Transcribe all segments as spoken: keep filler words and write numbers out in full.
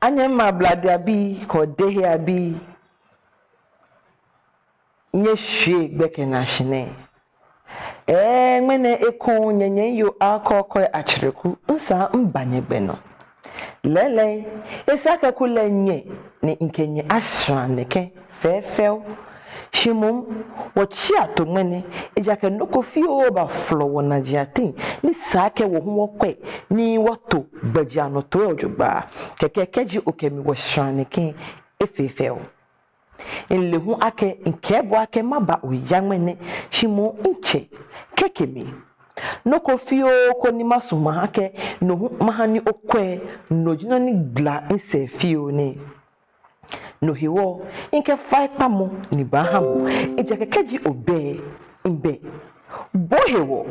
Anyɛmimɛi Ablade abii kɛ Odehei abii, nyɛshwie gbɛkɛ naa shi nɛɛ. Ɛɛ, ŋmɛnɛ ekoŋŋ nyɛnyɛmi yoo Akɔkɔi Akyerɛku, misaa miba nyɛgbɛ nɔ. Lɛɛlɛŋ, esa akɛ kulɛ nyɛ ni mikɛ nyɛ ashara nɛkɛ fɛfɛo. Shi moŋ, wɔtsi ato ŋmɛnɛ, ejaakɛ nɔ ko fioo bafolɔ wɔnajiaŋ teŋ, ni sa akɛ wɔ hu wɔkwɛ, ni wɔto gbɛjianɔtoo lɛ jogbaŋŋ. Kɛkɛ kɛji okɛ mi wo shara nɛkɛ, efee fɛo. Mile hu akɛ mikɛɛ bo akɛ maba oya ŋmɛnɛ, shi moŋ mitsɛ, kɛke mi. Nɔ ko fioo ko ni masumɔ akɛ no hu maha ni okwɛ, no ji nɔ ni gbala misɛɛ fioo nɛɛ. No hewɔ, mikɛ faikpamɔ ni baaha bo, ejaakɛ kɛji obɛ, mibɛ. Bo hewɔ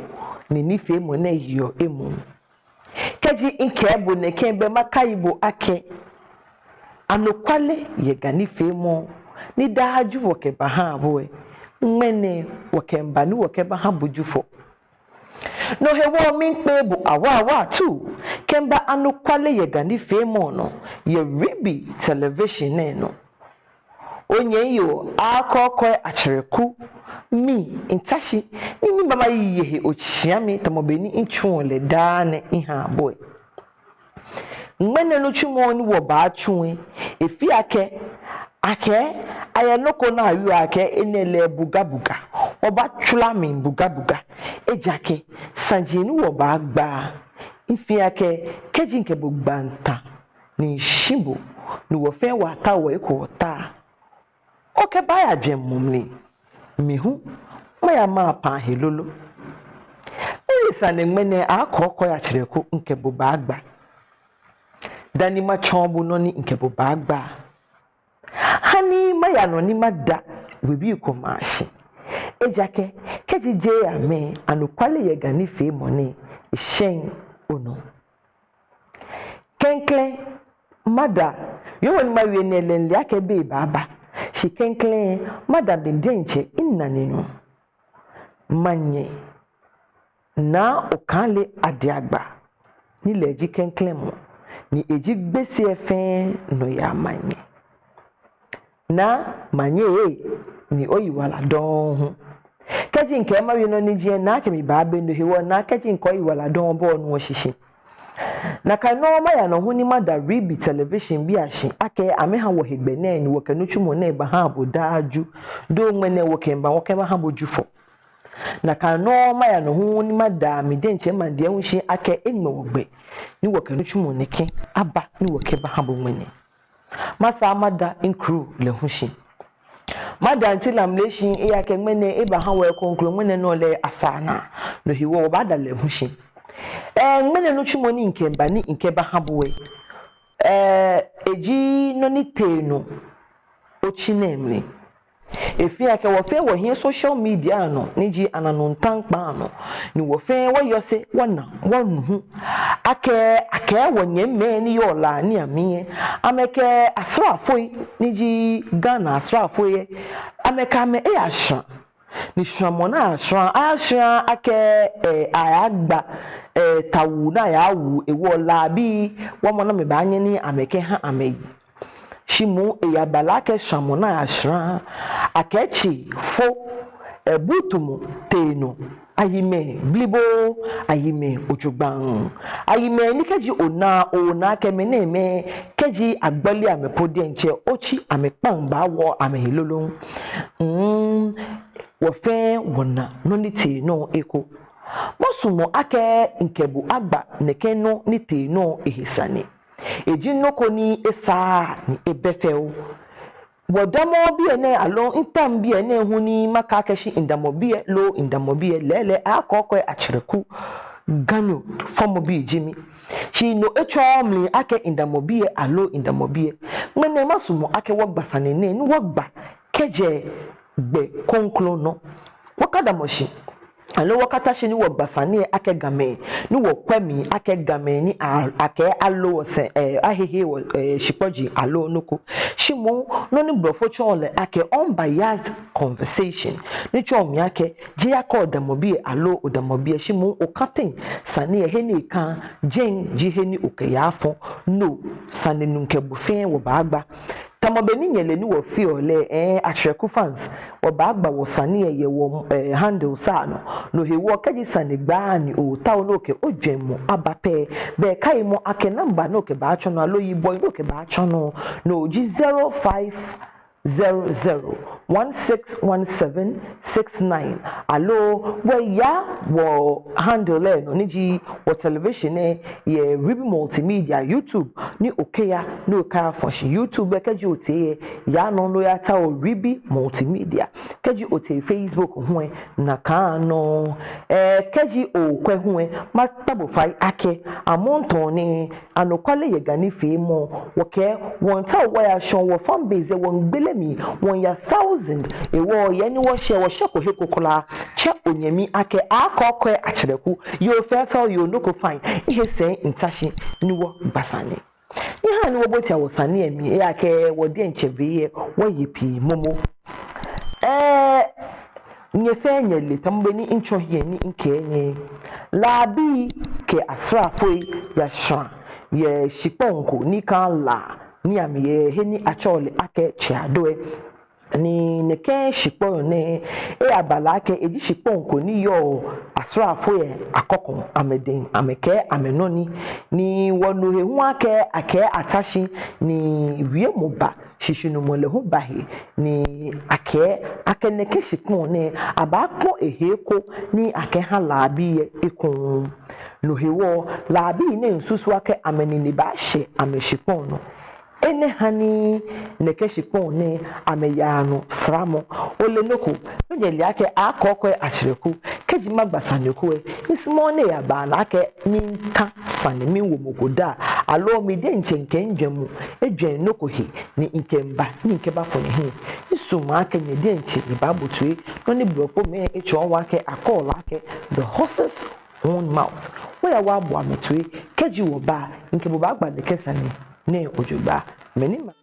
ni nifeemɔ nɛɛ yeɔ emuu. Kɛji mikɛɛ bo nɛkɛ, belɛ makai bo akɛ anɔkwale yɛ Ga nifeemɔ ni daa Ju wɔkɛbahaa bo lɛ, ŋmɛnɛ wɔkɛmiiba ni wɔkɛbaha bo Jufɔ. No hewɔ miikpee bo awaawaa atuu kɛmiiba Anɔkwale yɛ Ga nifeemɔ nɔ yɛ Ribi Television nɛɛ nɔ. Onyɛmi yoo Akɔkɔi Akyerɛku, mi, mita shi ni miba maye he otsiami tamɔ bɔ ni mitsuɔ lɛ daa nɛɛ mihaa bo lɛ. Ŋmɛnɛ nitsumɔ ni wɔbaatsu lɛ, efeɔ akɛ, akɛ, ayɛ nɔ ko ni awieɔ akɛ enɛ lɛ bugabuga. Wɔbaatswa mli bugabuga. Ejaakɛ saji ni wɔbaagba, mifeɔ akɛ kɛji mikɛ bo gba nta ni mishi bo, ni wɔ fɛɛ wɔta wɔ eko wɔta, okɛbaaya jwɛŋmɔ mli, mi hu maya mapaŋ he lolo. Mɛni sane ŋmɛnɛ Akɔkɔi Akyerɛku mikɛ bo baagba? Dani matsɔɔ bo nɔ ni mikɛ bo baagba, hani maya nɔ ni mada webii komɛi ashi. Ejaakɛ kɛji jeee amɛ, Anɔkwale yɛ Ga nifeemɔ nɛɛ, eshɛŋ onɔ. Klɛŋklɛŋ, mada, yoo, nɔ ni mawie nɛɛ lɛ mile akɛ bei baaba. Shi klɛŋklɛŋ, mada mi diɛŋtsɛ minane nɔ. Manyɛ Naa Okaŋle Adiagba, ni lɛ ji klɛŋklɛŋ mɔ, ni eji Gbese fɛɛ nɔyaa manyɛ. Naa, manyɛ ee, ni oyiwala dɔŋŋ hu. Kɛ Kɛji mikɛɛ mawie nɔ ni ji lɛ, naa akɛ mibaabe, no hewɔ naa kɛji mikɛ oyiwala dɔŋŋ bɔɔ nu shishi. Nakai nɔŋŋ maya nɔ hu ni mada Ribi Television bii ashi akɛ amɛha wɔ hegbɛ nɛɛ ni wɔkɛ nitsumɔ nɛɛ baha bo daa Ju. Doo ŋmɛnɛ wɔkɛmiiba wɔkɛbaha bo Jufɔ. Nakai nɔŋŋ maya nɔ hu ni mada mi diɛŋtsɛ maŋ lɛ hu shi akɛ eŋmɛ wɔ gbɛ ni wɔkɛ nitsumɔ nɛkɛ aba ni wɔkɛbaha bo ŋmɛnɛ. Masaa mada mi crew lɛ hu shi. Mada Auntie Lamle shi, ejaakɛ ŋmɛnɛ ebaha wɔ ekoŋŋ, ŋmɛnɛ nɔ lɛ asaa naa, no hewɔ wɔbaada lɛ hu shi. Ɛɛ, ŋmɛnɛ nitsumɔ ni mikɛba ni mikɛbaha bo lɛ, ɛɛ, eji nɔ ni tee nɔ otsi nɛɛ mli. Efeɔ akɛ wɔ fɛɛ wɔhiɛ social media nɔ, ni ji ananu ntaŋkpa nɔ, ni wɔ fɛɛ wɔyɔse wɔna wɔnu hu akɛ, akɛ wɔnyɛmimɛi ni yɔɔ La niiamli lɛ, amɛkɛ asraafoi, ni ji Ghana asraafoi lɛ, amɛkɛ amɛ eyashra. Ni shramɔ ni ayashra, ayashra akɛ, ɛɛ, ayagba, ɛɛ, tawu ni ayawu, hewɔ Labii, wɔmɔ ni amɛbaanyɛ ni amɛkɛha amɛyi. Shi moŋ eyaba lɛ akɛ shramɔ ni ayashra, akɛɛ tsɛ fo, ɛɛ, butumɔ tee nɔ, ayimɛ blibo, ayimɛ jogbaŋŋ, ayimɛ ni kɛji ona, ona akɛ mɛnɛmɛi, kɛji agbɔle amɛ po diɛŋtsɛ otsi amɛkpaŋ baawɔ amɛhe lolo. Mm, wɔ fɛɛ wɔna nɔ ni tee nɔ eko. Masumɔ akɛ mikɛ bo agba nɛkɛ nɔ ni tee nɔ ehe sane. Eji nɔ ko ni esaaa ni ebɛ fɛo. Wɔdamɔ biɛ nɛɛ aloo mitaoɔ biɛ nɛɛ hu ni makɛɛ akɛ shi midamɔ biɛ loo midamɔ biɛ, lɛɛlɛŋ Akɔkɔɛ Akyerɛku, Ganyo fɔmɔbi ji mi. Shi no etsɔɔɔ mli akɛ midamɔ biɛ aloo midamɔ biɛ. Ŋmɛnɛ masumɔ akɛ wɔgba sane nɛɛ ni wɔgba kɛjɛ gbɛ kroko nɔ. Wɔkadamɔ shi aloo wɔkata shi ni wɔgba sane lɛ akɛ Gamɛi, ni wɔkwɛ mli akɛ Gamɛi ni a-, akɛɛ aloo wɔsɛɛ, ɛɛ, ahehe wɔ, ɛɛ, shikpɔji aloo nɔ ko. Shi moŋ nɔ ni blɔfo tsɛɔ lɛ akɛ unbiased conversation, ni tsɔɔ mli akɛ jeee akɛ odamɔ biɛ aloo odamɔ biɛ, shi moŋ okateŋ sane lɛ he ni eka, jɛi ji he ni okɛyaafɔ. No sane nɔ mikɛ bo fɛɛ wɔbaagba. Tamɔ bɔ ni nyɛle ni wɔfeɔ lɛ, ɛɛ, Akyerɛku fans, wɔbaagba wɔsane lɛ yɛ wɔ, ɛɛ, handles anɔ. No hewɔ kɛji sanegbaa ni otaoɔ ni okɛ ojwɛŋmɔ aba pɛ, bɛ kaimɔ akɛ number ni okɛbaatsɔɔ nɔ aloo yibɔi ni okɛbaatsɔɔ nɔ, no ji zero five zero zero one six one seven six nine, aloo wɔya wɔ handle lɛ nɔ ni ji wɔ television lɛ yɛ Ribi Multimedia YouTube, ni okɛya ni okɛyafɔ shi. YouTube lɛ kɛji otee lɛ, ya nɔ ni oyatao Ribi Multimedia. Kɛji otee Facebook hu lɛ, nakai nɔŋŋ. Ɛɛ, kɛji okwɛ hu lɛ, makpa bo fai akɛ amrɔ nɛɛ anɔkwale yɛ Ga nifeemɔ, wɔkɛɛ wɔmiitao wɔyashɔ̃ wɔ fan base lɛ, wɔmiigbele mli, wɔmiiya thousand. Hewɔ yɛ ni wɔshɛ, wɔshɛko he ko kwraa. Tsɛ onyɛmi akɛ Akɔkɔɛ Akyerɛku, yoo fɛfɛo, yoo nɔ ko fine, mihe sɛɛ mita shi ni wɔgba sane. Nyɛhaa ni wɔbote wɔsane lɛ mli, ejaakɛ wɔ diɛŋtsɛ biɛ wɔye pii momo. Ɛɛ, nyɛ fɛɛ nyɛle tamɔ bɔ ni mitsɔ hiɛ ni mikɛɛ nyɛ. Labii kɛ asraafoi yashra yɛ shikpɔŋ ko ni akɛɔ La niiamli yɛ he ni atsɛɔ lɛ akɛ Tsɛ Ado lɛ. Ni nɛkɛ shikpɔŋ nɛɛ, eyaba lɛ akɛ eji shikpɔŋ ko ni yɔɔ asraafoi lɛ akɔkɔ, amɛdɛŋ, amɛkɛɛ amɛnɔ ni. Ni wɔnu he hu akɛ, akɛɛ ata shi, ni wiemɔ ba, shishinumɔ lɛ hu ba he, ni akɛɛ, akɛ nɛkɛ shikpɔŋ nɛɛ, abaakpɔ ehe eko ni akɛha Labii lɛ ekoŋŋ. No hewɔ, Labii nɛɛ miisusu akɛ amɛnine baashɛ amɛshikpɔŋ nɔ. Enɛ ha ni nɛkɛ shikpɔŋ nɛɛ amɛyaa nɔ saramɔ. Ole nɔ ko, nyɛle akɛ Akɔkɔɛ Akyerɛku, kɛji magba sane ko lɛ, misumɔɔɔ ni eyaba ni akɛ mika sane miwo mɔ ko daa, aloo mi diɛŋtsɛ mikɛ mijwɛŋmɔ ejwɛŋ nɔ ko he ni mikɛmiiba ni mikɛbafɔ nyɛhiɛ. Misumɔɔ akɛ nyɛ diɛŋtsɛ nyɛbaabo toi, nɔ ni blɔfomɛi etsɔɔ wɔ akɛ, akɛɔ lɛ akɛ the horse's own mouth. Wɔya wɔbo amɛ toi, kɛji wɔba, mikɛ bo baagba nɛkɛ sane nɛɛ jogbaŋŋ. Mɛni ma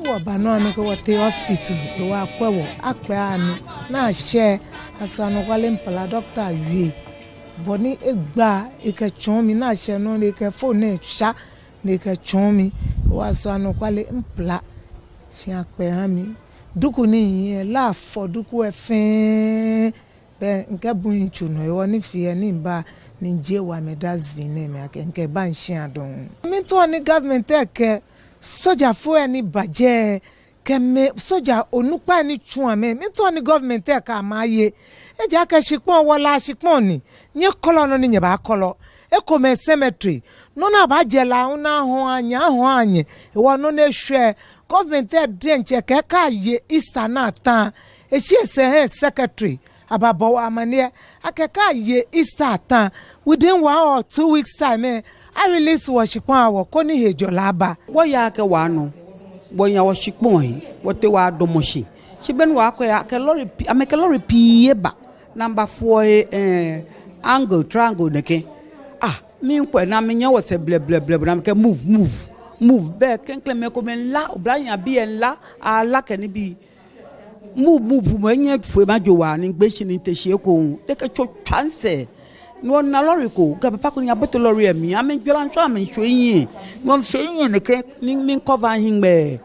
Ni wɔba nɔ, amɛkɛ wɔ tee hospital, ni wɔyakwɛ wɔ, akpɛɛ amɛ, ni ashɛ, aso anɔkwale mpla, doctor wie bɔ ni egba, ekɛtsɔɔ mi, ni ashɛ nɔ ni ekɛ phone nɛɛ sha, ni ekɛtsɔɔ mi, wɔyaso anɔkwale mpla, shi akpɛɛ amɛ. Duku ni mihiɛ lɛ, afɔ duku lɛ fɛɛ, bɛ mikɛ bu mitsu nɔ, hewɔ ni fee ni miba ni mijie wɔ amɛ dustbin nɛɛ mli akɛ mikɛba mishia dɔŋŋ. Miitao ni government lɛ kɛ sojafoi lɛ ni ba jɛi, kɛ mɛi soja onukpai ni tsu amɛ, miitao ni government lɛ kɛ amɛ aye. Ejaakɛ shikpɔŋ, wɔlaa shikpɔŋ ni, nyɛkɔlɔɔ nɔ ni nyɛbaakɔlɔ. Ekomɛi cemetery, nɔ ni abaajɛ lɛ aahu ni ahɔɔ anyɛ, ahɔɔ anyɛ. Hewɔ nɔ ni eshwɛ, government lɛ diɛŋtsɛ kɛɛ akɛ aye Easter ni ata. Eshi esɛɛ ehe secretary, ababɔ wɔ amaniɛ akɛ kɛ aye Easter ata, within one or two weeks time lɛ, a-release wɔshikpɔŋ aha wɔ koni hejɔlɛ aba. Wɔyaa kɛ wɔnɔ, wɔyaa wɔshikpɔŋ he, wɔtee wɔyadamɔ shi. Shi be ni wɔyakwɛ lɛ, akɛ lorry pii, amɛkɛ lorry pii eba, ni amɛbafɔ, eh, angle, triangle nɛkɛ. Ah, miikwɛ ni minyɛ wɔsɛɛ blɛblɛblɛ, ni amɛkɛɛ move, move, move. Bɛ klɛŋklɛŋ mɛi komɛi miila, oblahii abii lɛ miila, ala kɛ nibii. Move, move, mɔ enyɛ foi majo waa ni migbee shi ni mite shi ekoŋŋ. Ni ekɛtso tswa misɛɛ. Ni wɔna lorry ko, kɛ papa ko ni yabote lorry lɛ mli. Amɛjɔɔ lɛ ŋshɔ, amɛshwie ehiɛ. Ni wɔshwie ehiɛ nɛkɛ, ni, ni cover hiŋmɛi.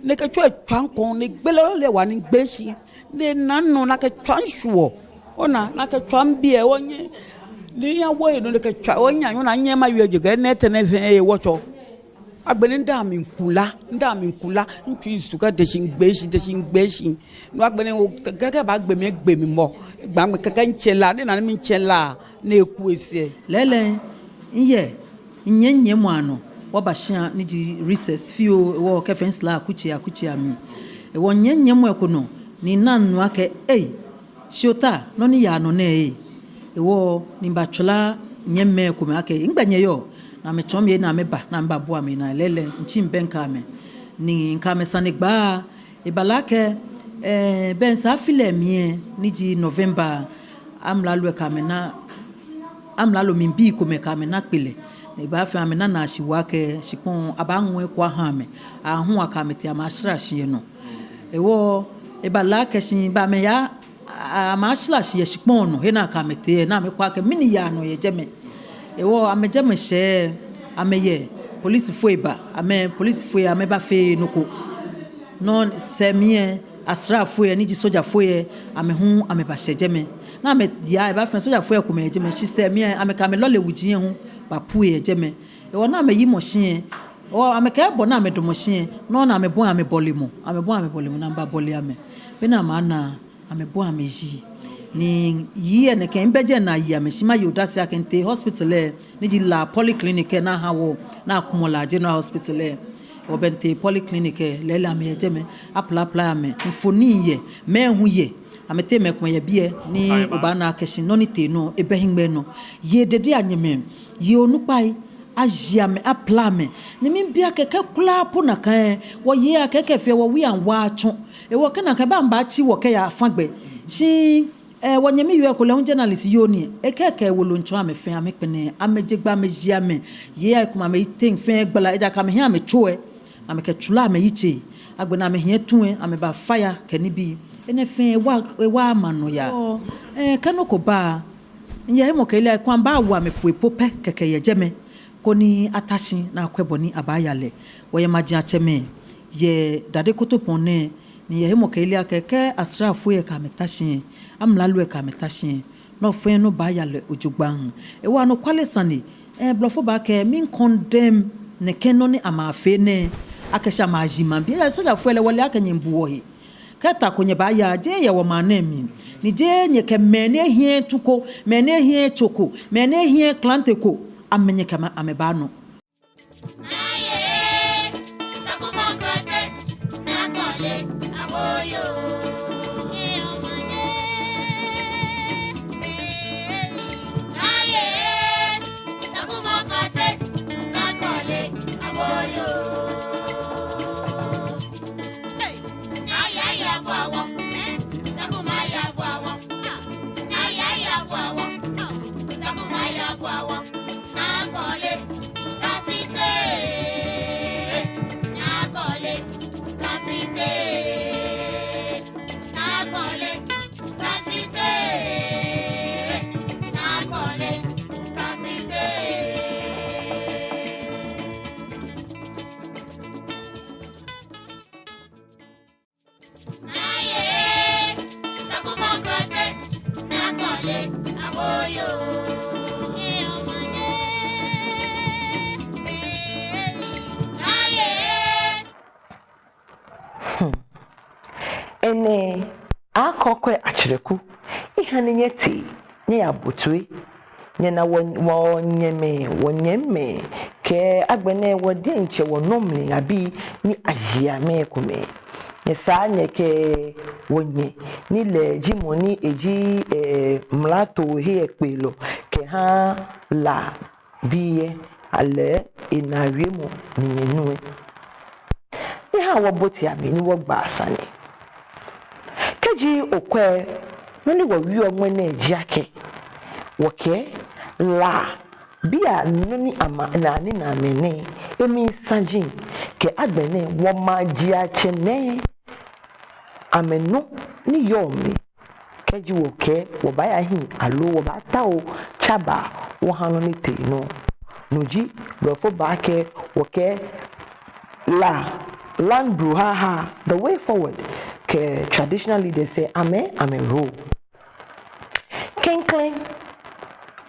Ni ekɛtso etswa mikɔŋ, ni egbele lorry lɛ waa ni migbee shi. Ni ena nɔ ni akɛtswa mishwuɔ. Ona, ni akɛtswa mibii lɛ, wɔnyɛ. Ni eyawo enɔ ni ekɛtswa, wɔnyɛ, anyɔ ni anyɛ mawie jogɛ, nɛɛ tɛ nɛɛ fɛɛ, eh, wɔtsɔ. Agbɛnɛ mida mli kula, mida mli kula, mitsui su kɛtee shi migbee shi, tee shi migbee shi. No agbɛnɛ wɔ kɛ, kɛ, kɛba gbe mi, egbe mi mɔ. Gba mi kɛkɛ mitsɛ la, ni ena ni mitsɛ la, ni eku esɛɛ. Lɛɛlɛŋ, miyɛ, minyɛ, minyɛmimɛi anɔ, wɔba shia ni ji recess fioo, wɔkɛfee sla akutsei, akutsei amli. Hewɔ minyɛ, minyɛmimɛi ko nɔ, ni mina nɔ akɛ, ei, shi ota, nɔ ni yaa nɔ nɛɛ ee. Hewɔ ni mibatsɔɔ minyɛmimɛi komɛi akɛ, nɛgbɛ nyɛyɔɔ? Ni amɛtsɔɔ mi he ni amɛba, ni amɛbabua amɛnaa lɛɛlɛŋ, mitsi mibɛŋkɛ amɛ. Ni mikɛ amɛ sane gba, eba lɛ akɛ, eh, bɛ esa afi lɛ mli lɛ, ni ji November, amralo lɛ kɛ amɛ na, amralo mli bii komɛi kɛ amɛ na kpele. Ni eba fɛɛ amɛna naa shi waa akɛ, shikpɔŋ abaaŋɔ eko aha amɛ. Aahu akɛ amɛ tee amɛshara shi yɛ nɔ. Hewɔ, eba lɛ akɛ shi ba amɛya, a-, amɛshara shi yɛ shikpɔŋ nɔ, he ni akɛ amɛ tee, ni amɛkwɛ akɛ mɛni yaa nɔ yɛ jɛmɛ. Hewɔ amɛ jɛmɛ shɛɛ, amɛyɛ, polisifoi ba, amɛ polisifoi amɛbafee nɔ ko. No sɛɛ mli lɛ, asraafoi lɛ, ni ji sojafoi lɛ, amɛ hu amɛbashɛ jɛmɛ. Ni amɛya, eba fɛɛ sojafoi lɛ komɛi yɛ jɛmɛ, shi sɛɛ mli lɛ, amɛkɛ amɛlɔle wuji lɛ hu bapue yɛ jɛmɛ. Hewɔ ni amɛyimɔ shi lɛ, hewɔ amɛkɛɛ bɔ ni amɛdamɔ shi lɛ, no ni amɛbɔi amɛbɔlemɔ, amɛbɔi amɛbɔlemɔ ni amɛbabɔle amɛ. Be ni amɛna, amɛbɔi amɛyi. Ni yei nɛkɛ, mibɛ jɛi ni ayi amɛ, shi maye odase akɛ mitee hospital lɛ, ni ji La Polyclinic lɛ ni aha wɔ, ni akumɔ La General Hospital lɛ. Hewɔ bɛ mitee polyclinic lɛ, lɛɛlɛŋ amɛyɛ jɛmɛ, apla apla amɛ, mfoniri yɛ, mɛi hu yɛ, amɛteŋ mɛi komɛi yɛ biɛ, ni obaana akɛ shi nɔ ni tee nɔ, ebɛ hiŋmɛi nɔ. Yei dede anyɛmɛi, yei onukpai, ayi amɛ, apla amɛ. Ni mibi akɛ kɛ kwraa po nakai, wɔyei akɛ kɛ fɛɛ wɔwui anwa atsɔ. Hewɔ kɛ nakai ba amɛbaatsi wɔ kɛya faŋŋ gbɛ. Shi, eh, wɔnyɛmi yoo ko lɛ hu journalist yoo ni. Ekɛɛ kɛ wolo ŋtsɔ amɛ fɛɛ amɛkpɛlɛɛɛ, amɛje gbɛ amɛyi amɛ. Yei ayi komɛi amɛyiteŋ fɛɛ gbala, ejaakɛ amɛhiɛ amɛtso lɛ. Amɛkɛtsulɔ amɛyitsei. Agbɛnɛ amɛhiɛ tu lɛ, amɛba fire kɛ nibii. Enɛ fɛɛ ewa, ewa maŋ nɔyaa. Ɔ, eh, kɛ nɔ ko ba, miyɛ hemɔkɛyeli akɛ amɛbaawo amɛ foi po pɛ kɛkɛ yɛ jɛmɛ, koni ata shi ni akwɛ bɔ ni abaaya lɛ. Wɔyɛ majiatsɛmɛi, yɛ dade kotopɔŋ nɛɛ, ni yɛ hemɔkɛyeli akɛ, kɛ asraafoi lɛ kɛ amɛta shi lɛ, amralo lɛ kɛ amɛta shi lɛ, nɔ fɛɛ nɔ baaya lɛ jogbaŋŋ. Ehewɔ anɔkwale sane, ɛɛ, blɔfo baakɛɛ, mi-condemn nɛkɛ nɔ ni amɛyafee nɛɛ, akɛshi amɛyaji maŋbii. Ɛɛ, sojafoi lɛ, wɔle akɛ nyɛmiibu wɔhe. Kɛ ta ko nyɛbaaya, jeee yɛ wɔmaŋ nɛɛ mli, ni jeee nyɛ kɛ mɛi ni ehiɛɛɛ tu ko, mɛi ni ehiɛɛɛ tso ko, mɛi ni ehiɛɛɛ klante ko, amɛ nyɛ kɛ amɛ, amɛbaanɔ. Hmm. Enɛ akɔkwɛ atsɛrɛku, ehã ni nyɛtee, nyɛyabo toi. Nyɛna wɔ, wɔnyɛmɛi, wɔnyɛmimɛi, kɛ agbɛnɛ wɔ diɛŋtsɛ wɔnɔ mli abii ni aji amɛ komɛi. Nyɛsaa nyɛkɛɛ wɔnyɛ, ni lɛ ji mɔ ni eji, ɛɛ, mlatoo he lɛ kpeelɔ kɛhã La bii lɛ, ale enaa wiemɔ ni nyɛnu lɛ. Nyɛhaa wɔbotea mli ni wɔgbaa sane. Kɛji okwɛ, nɔ ni wɔwieɔ ŋmɛnɛ ji akɛ, wɔkɛɛ La bii anɔ ni amɛnaa ni amɛnɛɛ, emli saji, kɛ agbɛnɛ wɔmajiatsɛmɛi amɛnɔ ni yɔɔ mli. Kɛji wɔkɛɛ wɔbaaya hiɛ aloo wɔbaatao tsabaa wɔhã nɔ ni tee nɔ, no ji blɔfo baakɛɛ, wɔkɛɛ La land brouhaha, the way forward, kɛ traditional leaders lɛ amɛ, amɛ role. Klɛŋklɛŋ,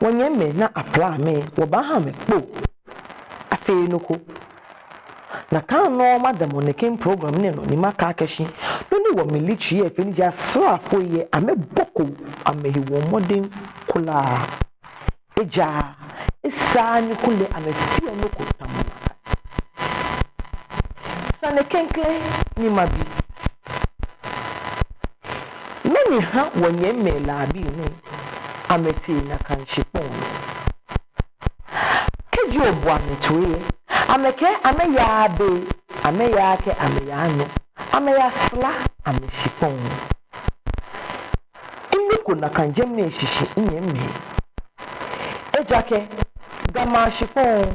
wɔnyɛmimɛi ni apila amɛ, wɔbaahã amɛ kpo afee nɔ ko. Nakai nɔŋŋ madamɔ nɛkɛ program nɛɛ nɔ ni makɛɛ akɛshi, nɔ ni wɔ military lɛ fee ni ji asraafoi lɛ, amɛbɔko amɛhe mɔdɛŋ kwraa. Ejaakɛ esaaa ni kulɛ amɛfeɔ nɔ ko tamɔ nakai. Sane klɛŋklɛŋ ni mabi. Mɛni hã wɔnyɛmimɛi La bii nɛɛ amɛtee nakai shikpɔŋ nɔ? Kɛji obo amɛ toi lɛ, amɛkɛɛ amɛyaaa be, amɛyaaa kɛ amɛyaaa nɔ, amɛyasara amɛshikpɔŋ. Minuko nakai jɛmɛ shishi, minyɛmimɛi. Ejaakɛ Ga maŋ shikpɔŋ,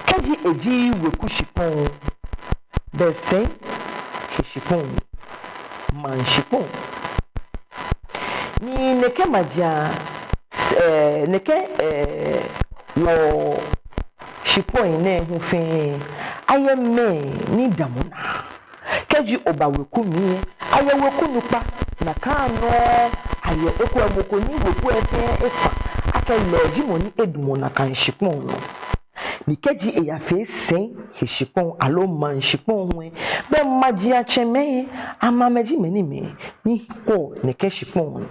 kɛji eji weku shikpɔŋ, belɛ sɛi he shikpɔŋ, maŋ shikpɔŋ. Ni nɛkɛ majiaŋ, ɛɛ, nɛkɛ, ɛɛ, wɔshikpɔŋ nɛɛ hu fɛɛ, ayɛ mɛi ni damɔ naa. Kɛji oba weku mli lɛ, ayɛ weku nukpa, nakai nɔŋŋ ayɛ eko, mɔ ko ni weku lɛ fɛɛ efa, akɛ lɛ ji mɔ ni edamɔ nakai shikpɔŋ nɔ. Ni kɛji eyafee sɛi he shikpɔŋ aloo maŋ shikpɔŋ hu lɛ, belɛ majiatsɛmɛi lɛ, amɛ amɛji mɛi ni mɛi ni kwɛɔ nɛkɛ shikpɔŋ nɔ.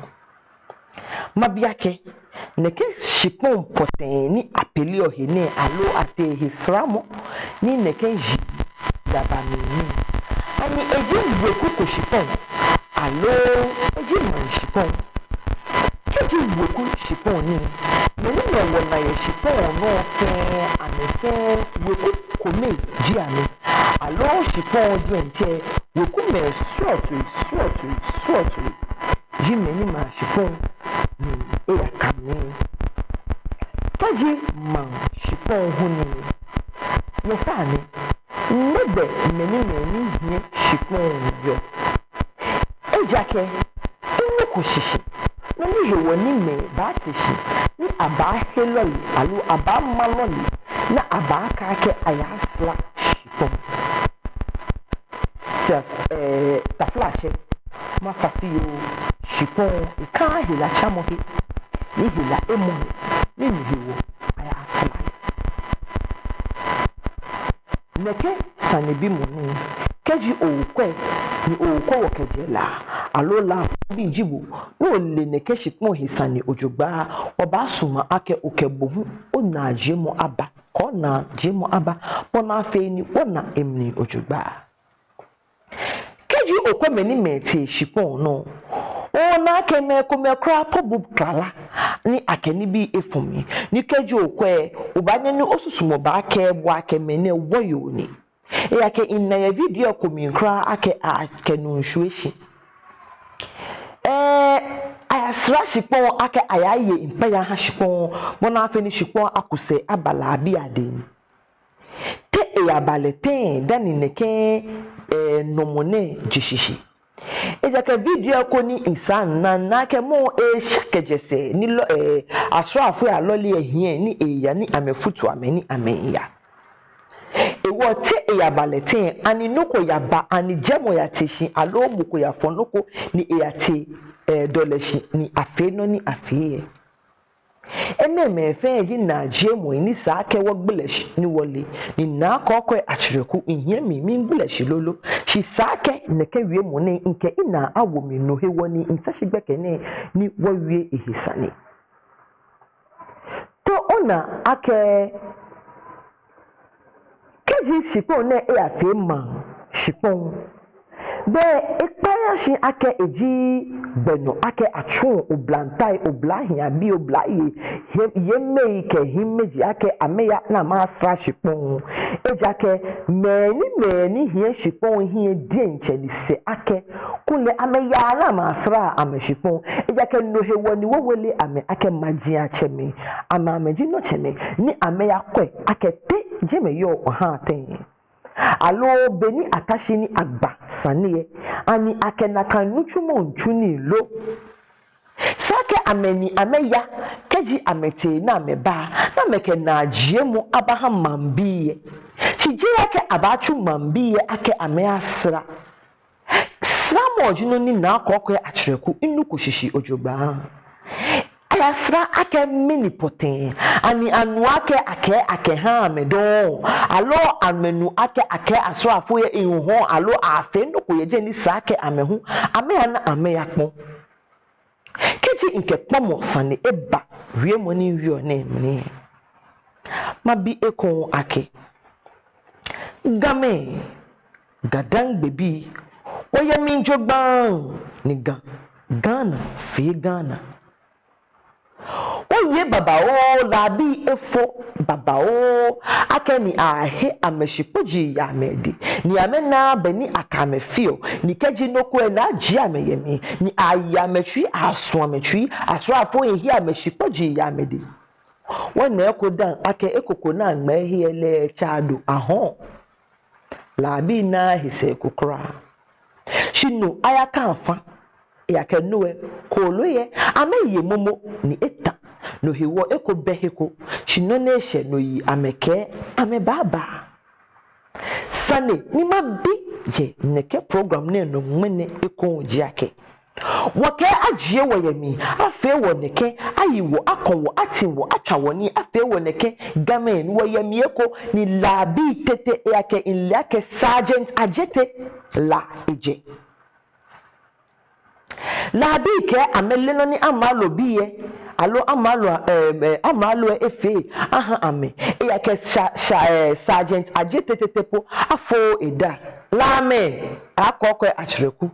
Mabi akɛ, nɛkɛ shikpɔŋ pɔtɛɛ ni apeleɔ he nɛɛ aloo atee he saramɔ ni nɛkɛ ji daba mli nɛɛ, ani eji weku ko shikpɔŋ aloo eji maŋ shikpɔŋ? Kɛji weku shikpɔŋ ni, mɛi ni mɛi wɔna yɛ shikpɔŋ nɔ fɛɛ, amɛ fɛɛ weku kome ji amɛ, aloo shikpɔŋ diɛŋtsɛ wekumɛi srɔtoi, srɔtoi, srɔtoi ji mɛi ni maŋ shikpɔŋ ni eyaka mli. Kɛji maŋ shikpɔŋ hu ni, nyɛfainɛ, nɛgbɛ mɛi ni mɛi ni hiɛ shikpɔŋ yɔɔ? Ejaakɛ minuko shishi nɔ ni hewɔ ni mɛi baate shi ni abaahe lɔle aloo abaama lɔle ni abaakɛɛ akɛ ayasara shikpɔŋ. eh, taflatsɛ, mafa fioo, shikpɔŋ lɛ ekã helatsamɔhe, ni hela emɔ he, ni no hewɔ ayasra lɛ. Nɛkɛ sanebimɔ nɛɛ, kɛji okwɛ ni okwɛ wɔ kɛjɛ La, aloo Labii ji bo, ni ole nɛkɛ shikpɔŋ he sane ojogbaŋŋ, wɔbaasumɔ akɛ okɛ bo hu onaajiemɔ aba, kɛ onaajiemɔ aba, bɔ ni afee ni wɔna emli ojogbaŋŋ. Kɛji okwɛ mɛi ni amɛtee shikpɔŋ nɔ, oona akɛ mɛi komɛi kwraa po bu klala ni akɛ nibii efɔ mli. Ni kɛji okwɛ, obaanyɛ ni osusumɔ baakɛɛ bo akɛ mɛi nɛɛ wɔyoo ni. Ejaakɛ mina yɛ video ko mli kwraa akɛ akɛ nu miishwie shi. Ɛɛ, ayasra shikpɔŋ akɛ ayaye mpaya aha shikpɔŋ, bɔ ni afee ni shikpɔŋ aku sɛɛ aba Labii adɛŋ. Te eyaba lɛ tɛŋŋ dani nɛkɛ, eh, nɔmɔ nɛɛ je shishi? Ejaakɛ video ko ni misa mina, mina akɛ mɔ lɛ esha kɛjɛ sɛɛ ni lɔ, eh, asraafoi alɔle lɛ hiɛ ni eya ni amɛfutu amɛ ni amɛya. Hewɔ te eyaba lɛ tɛŋŋ, ani nɔ ko yaba, ani jɛmɔ yate shi, aloo mɔ ko yafɔ nɔ ko ni eyate, eh, dɔlɛ shi ni afee nɔ ni afee lɛ? Enɛɛmɛi fɛɛ ji naajiemɔi ni sa akɛ wɔgbele shi ni wɔle, ni Naa Kɔɔkɔi Akyerɛku, mihiɛ mi, migbele shi lolo. Shi sa akɛ nɛkɛ wiemɔ nɛɛ mikɛ minaa awo mli, no hewɔ ni mita shi gbɛkɛ nɛɛ ni wɔwie ehe sane. To ona akɛ kɛji shikpɔŋ nɛɛ eyafee maŋ shikpɔŋ, belɛ ekpaa shi akɛ eji gbɛ nɔ akɛ atsuɔ oblantai, oblahiiabii, oblayei, yei, yeimeji kɛ hiimeji akɛ amɛya ni amɛyasra shikpɔŋ. Ejaakɛ mɛi ni, mɛi ni hiɛ shikpɔŋ hiɛ diɛŋtsɛ ni sɛɛ akɛ kulɛ amɛyaa ni amɛyasraa amɛshikpɔŋ. Ejaakɛ no hewɔ ni wɔwole amɛ akɛ majiatsɛmɛi, amɛ, amɛji nɔtsɛmɛi, ni amɛyakwɛ akɛ te jɛmɛ yɔɔ ohaa tɛŋŋ. Aloo be ni ata shi ni agba sane lɛ, ani akɛ nakai nitsumɔ miitsu nii lo? Sa akɛ amɛ ni amɛya, kɛji amɛtee ni amɛba, ni amɛkɛ naajiemɔ abaha maŋbii lɛ. Shi jeee akɛ abaatsu maŋbii lɛ akɛ amɛyasra. Sramɔ ji nɔ ni Naa Kɔɔkɔi Akyerɛku, minuko shishi ojogbaŋŋ. Ayasra akɛ mɛni pɔtɛɛ? Ani anu akɛ akɛɛ akɛha amɛ dɔŋŋ? Aloo amɛnu akɛ akɛɛ asraafoi lɛ ehu hɔɔŋ, aloo afee nɔ ko yɛ jɛi ni sa akɛ amɛ hu amɛya ni amɛyakpɔ? Kɛji mikɛ kpɔmɔ sane eba wiemɔ ni miwieɔ nɛɛ mli, mabi ekoŋŋ akɛ, Gamɛi, GaDangmebii, wɔyɛ mli jogbaŋŋ, ni Ga, Ghana fee Ghana. Wɔwie babaoo, Labii efo babaoo, akɛni ahe amɛshikpɔji yɛ amɛdɛŋ, ni amɛnaaa bɔ ni akɛ amɛ feɔ, ni kɛji nɔ ko lɛ, ni ajie amɛ yɛ mli, ni aye amɛtsui, asuɔ amɛtsui, asraafoi hiɛ amɛshikpɔji yɛ amɛdɛŋ. Wɔna eko dani akɛ ekoko ni aŋmɛɛ he lɛ, tsɛ ado ahɔɔ. Labii naaa he sɛɛ ko kwraa. Shi no ayaka afa, ejaakɛ no lɛ, kooloi lɛ, amɛye momo ni eta. No hewɔ eko bɛ he ko, shi nɔ ni eshɛ no yi amɛkɛɛ amɛbaaba. Sane ni mabi yɛ nɛkɛ program nɛɛ nɔ ŋmɛnɛ ekoŋŋ ji akɛ, wɔkɛɛ ajie wɔ yɛ mli, afee wɔ nɛkɛ, ayi wɔ, akɔ wɔ, ati wɔ, atswa wɔ nii, afee wɔ nɛkɛ, Gamɛi, ni wɔyɛ mli eko, ni Labii tete, ejaakɛ mile akɛ Sergeant Adjetey La ejɛ. Labii kɛɛ amɛle nɔ ni amralobii lɛ, aloo amralo, eh, eh, amralo lɛ efee aha amɛ. Ejaakɛ Sa-, Sa-, eh, Sergeant Adjetey tete po afooo eda. Lamɛi, Naa Kɔɔkɔi Akyerɛku,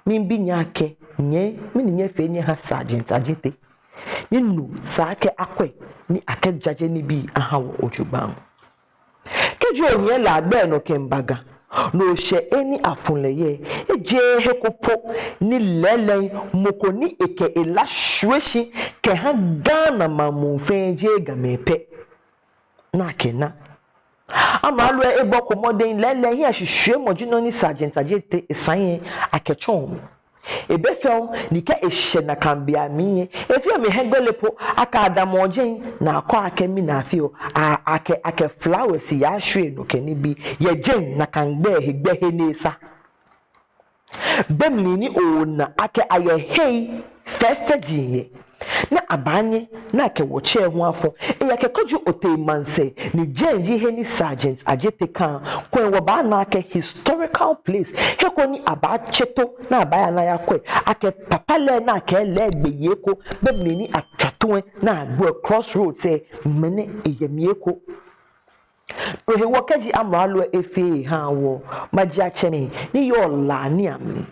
mibi nyɛ akɛ, nyɛ, mɛni nyɛfee nyɛha Sergeant Adjetey? Ni no sa akɛ akwɛ ni akɛjaje nibii aha wɔ ojogbaŋŋ. Kɛji onyiɛ La gbɛ nɔ kɛmiiba Ga, ni oshɛ he ni afu lɛ yɛ, ejeee he ko po ni lɛɛlɛŋ mɔ ko ni ekɛ ela shwie shi kɛha Ghana maŋ muu fɛɛ, jeee Gamɛi pɛ ni akɛna. Amralo lɛ ebɔko mɔdɛŋ, lɛɛlɛŋ hiɛshishwiemɔ ji nɔ ni Sergeant Adjetey esan lɛ akɛtsɔɔ mɔ. Ebɛ fɛo, ni kɛ eshɛ nakai beiaŋ lɛ, efeɔ mi hiɛgbele po, akɛ adamɔ jɛi, ni akɔ akɛ mina fio, a, akɛ, akɛ flowers yashwie nɔ kɛ nibii, yɛ jɛi nakai gbɛ he, gbɛ he ni esa. Be mli ni oona akɛ ayɛ hei fɛfɛji yɛ, ni abaanyɛ ni akɛ wɔtsɛ hu afɔ. Ejaakɛ kɛji otee maŋsɛɛ ni jɛi ji he ni Sergeant Adjetey kã, kulɛ wɔbaana akɛ historical place, he ko ni abaatsɛ too ni abaaya ni ayakwɛ akɛ papa lɛ ni akɛɛ lɛ gbeyei ko, be mli ni atswa too lɛ ni agbo crossroads lɛ, ŋmɛnɛ eyɛ mli eko. No hewɔ kɛji amralo lɛ efee eha wɔ majiatsɛmɛi ni yɔɔ La niiaŋ,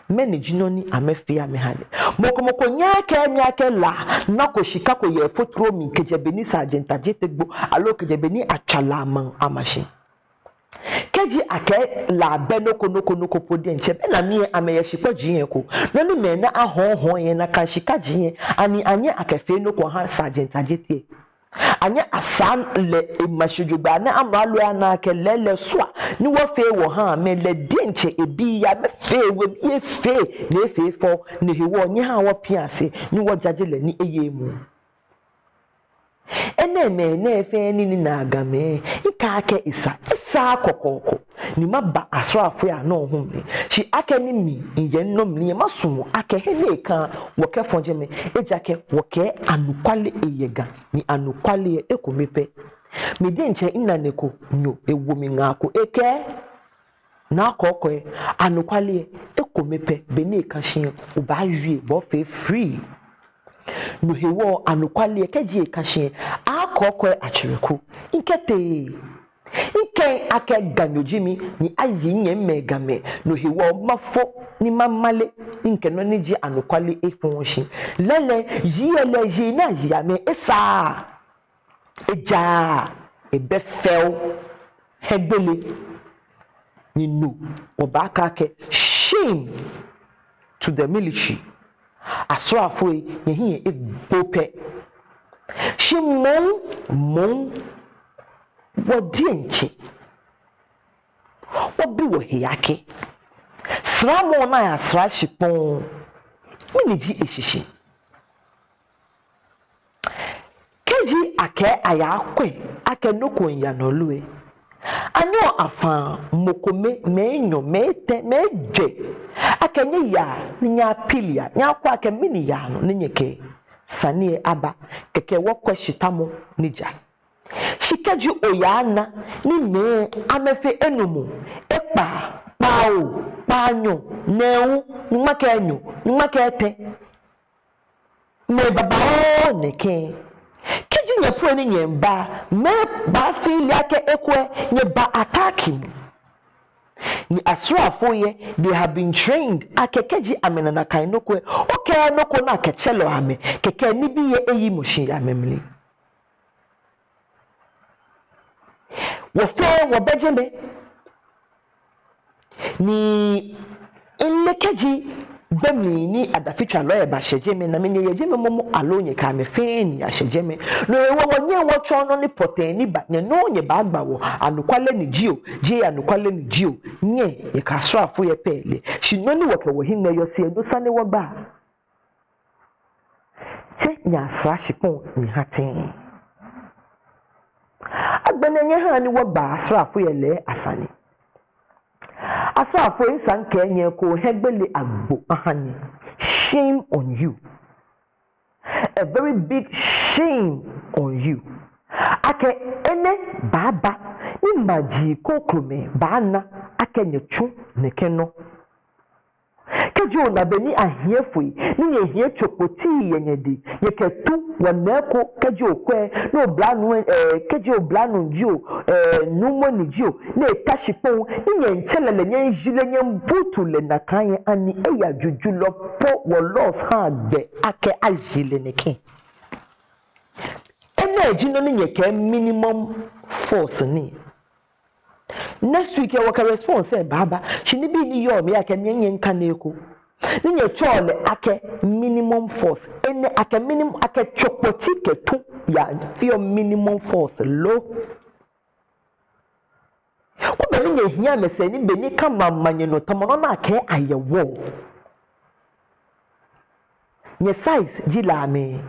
mɛni ji nɔ ni amɛfee amɛha lɛ? Mɔ ko mɔ ko nyɛɛɛ akɛɛ mi akɛ La nako shika ko yɛ efotro mli kɛjɛ be ni Sergeant Adjetey gbo, aloo kɛjɛ be ni atswa La maŋ ama shi. Kɛji akɛɛ La bɛ nɔ ko nɔ ko nɔ ko po diɛŋtsɛ, belɛ mɛi lɛ amɛyɛ shikpɔji lɛ eko. Nɔ ni mɛi ni ahɔɔhɔɔ lɛ, nakai shikaji lɛ, ani anyɛ akɛfee nɔ ko aha Sergeant Adjetey? Anyɛ asaa lɛ ema shi jogbaŋŋ ni amralo lɛ ana akɛ lɛɛlɛŋ sua ni wɔfee wɔha amɛ lɛ diɛŋtsɛ ebii lɛ amɛfee, webii lɛ fee, ni efee fɛo, no hewɔ nyɛhaa wɔpia shi ni wɔjaje lɛ ni eye emuu. Enɛɛmɛi nɛɛ fɛɛ ni ninaa Gamɛi, mikɛɛ akɛ esa, esaaa kɔkɔɔkɔ ni maba asraafoi anɔ hu mli. Shi akɛni mi miyɛ nɔ mli lɛ, masumɔ akɛ he ni ekã wɔkɛfɔ jɛmɛ, ejaakɛ wɔkɛɛ anɔkwale lɛ yɛ Ga, ni anɔkwale lɛ ekome pɛ. Mi diɛŋtsɛ minane ko nyo ewo mi ŋaa ko ekɛɛ, Naa Kɔɔkɔɔ, anɔkwale lɛ ekome pɛ, be ni ekã shi lɛ obaawie, obaafee free. No hewɔ anɔkwale lɛ kɛji ekã shi lɛ, akɔɔkɔɔ atsɛrɛ ko. Mikɛtee, mikɛɛ akɛ Ganyo ji mi, ni ayi minyɛmimɛi Gamɛi. No hewɔ mafo ni mamale, ni mikɛ nɔ ni ji anɔkwale lɛ afɔ shi. Lɛɛlɛŋ, yei lɛ lɛ yei ni ayi amɛ esaaa. Ejaaa, ebɛ fɛo, hiɛgbele. Ni no, wɔbaakɛɛ akɛ shame to the military. Asraafoi, nyɛhiɛ egbo pɛ. Shi moŋ, moŋ, wɔ diɛŋtsɛ wɔbi wɔhe akɛ, sramɔ ni ayasra shikpɔŋ, mɛni ji eshishi? Kɛji akɛɛ ayakwɛ akɛ nɔ ko miiya nɔ lo lɛ, anyɛɔ afaa mɔ kome, mɛi enyɔ, mɛi etɛ, mɛi ejwɛ, akɛ nyɛya ni nyɛyapili, nyɛyakwɛ akɛ mɛni yaa nɔ ni nyɛkɛ sane lɛ aba, kɛkɛ wɔkwɛ shitamɔ ni ja. Shi kɛji oyana ni mɛi amɛfee enumɔ, ekpaa, kpawo, kpaanyɔ, nɛɛhu, nyɔŋma kɛ enyɔ, nyɔŋma kɛ etɛ, mɛi babaoo nɛkɛ. Kɛji nyɛ po ni nyɛba, mɛi baafeel akɛ ekolɛ nyɛba attack mli. Ni asraafoi lɛ, they have been trained akɛ kɛji amɛna nakai nɔ ko lɛ, okɛɛ nɔ ko ni akɛtsɛlɔ amɛ, kɛkɛ nibii lɛ eyimɔ shi yɛ amɛmli. Wɔ fɛɛ wɔbɛ jɛmɛ. Ni mile kɛji be mli ni adafitswalɔi lɛ bashɛ jɛmɛ, namɛi ni yɛ jɛmɛ momo aloo nyɛkɛ amɛ fɛɛ ni yashɛ jɛmɛ. No hewɔ wɔnyɛŋ wɔtsɔɔ nɔ ni pɔtɛɛ ni ba, nyɛ nɔŋŋ nyɛbaagba wɔ. Anɔkwale ni jio, jeee anɔkwale ni jio, nyɛ, nyɛkɛ asraafoi lɛ pɛ lɛ. Shi nɔ ni wɔkɛ wɔhiŋmɛi yɔɔ shi lɛ, no sane wɔgbaa. Tsɛ nyɛyasra shikpɔŋ nyɛha tɛŋŋ. Agbɛnɛ nyɛhaa ni wɔgba asraafoi lɛ asane. Asraafoi, esa akɛ nyɛkɔ hiɛgbele agbo aha nyɛ. Shame on you. A very big shame on you. Akɛ enɛ baaba ni maji krokomɛi baana akɛ nyɛtsu nɛkɛ nɔ. Kɛji ona bɔ ni ahiɛ foi, ni nyɛhiɛ tsopotii yɛ nyɛdɛŋ, nyɛkɛ tu wɔ nɛɛ ko, kɛji okwɛ, ni oblanuu, eh, kɛji oblanuu jio, eh, nuumo ni jio, ni eta shikpɔŋ, ni nyɛmiitsɛ lɛ lɛ, nyɛmiiji lɛ, nyɛmiibutu lɛ nakai lɛ, ani eya jujulɔ po wɔ laws ha gbɛ akɛ aji lɛ nɛkɛ? Enɛ ji nɔ ni nyɛkɛɛ minimum force ni. Next week lɛ wɔkɛ response lɛ baaba. Shi nibii ni yɔɔ mli lɛ akɛ mi nyɛŋkaneko. Ni nyɛtsɛɔ lɛ akɛ minimum force. Enɛ akɛ minim-, akɛ tsokpoti kɛ tu yafeɔ minimum force lo? Kwɛ bɔ ni nyɛhiɛ amɛsɛɛ ni bɔ ni kã mama nyɛnɔ tamɔ nɔ ni akɛɛ ayɛ wɔ. Nyɛ size ji La mɛi.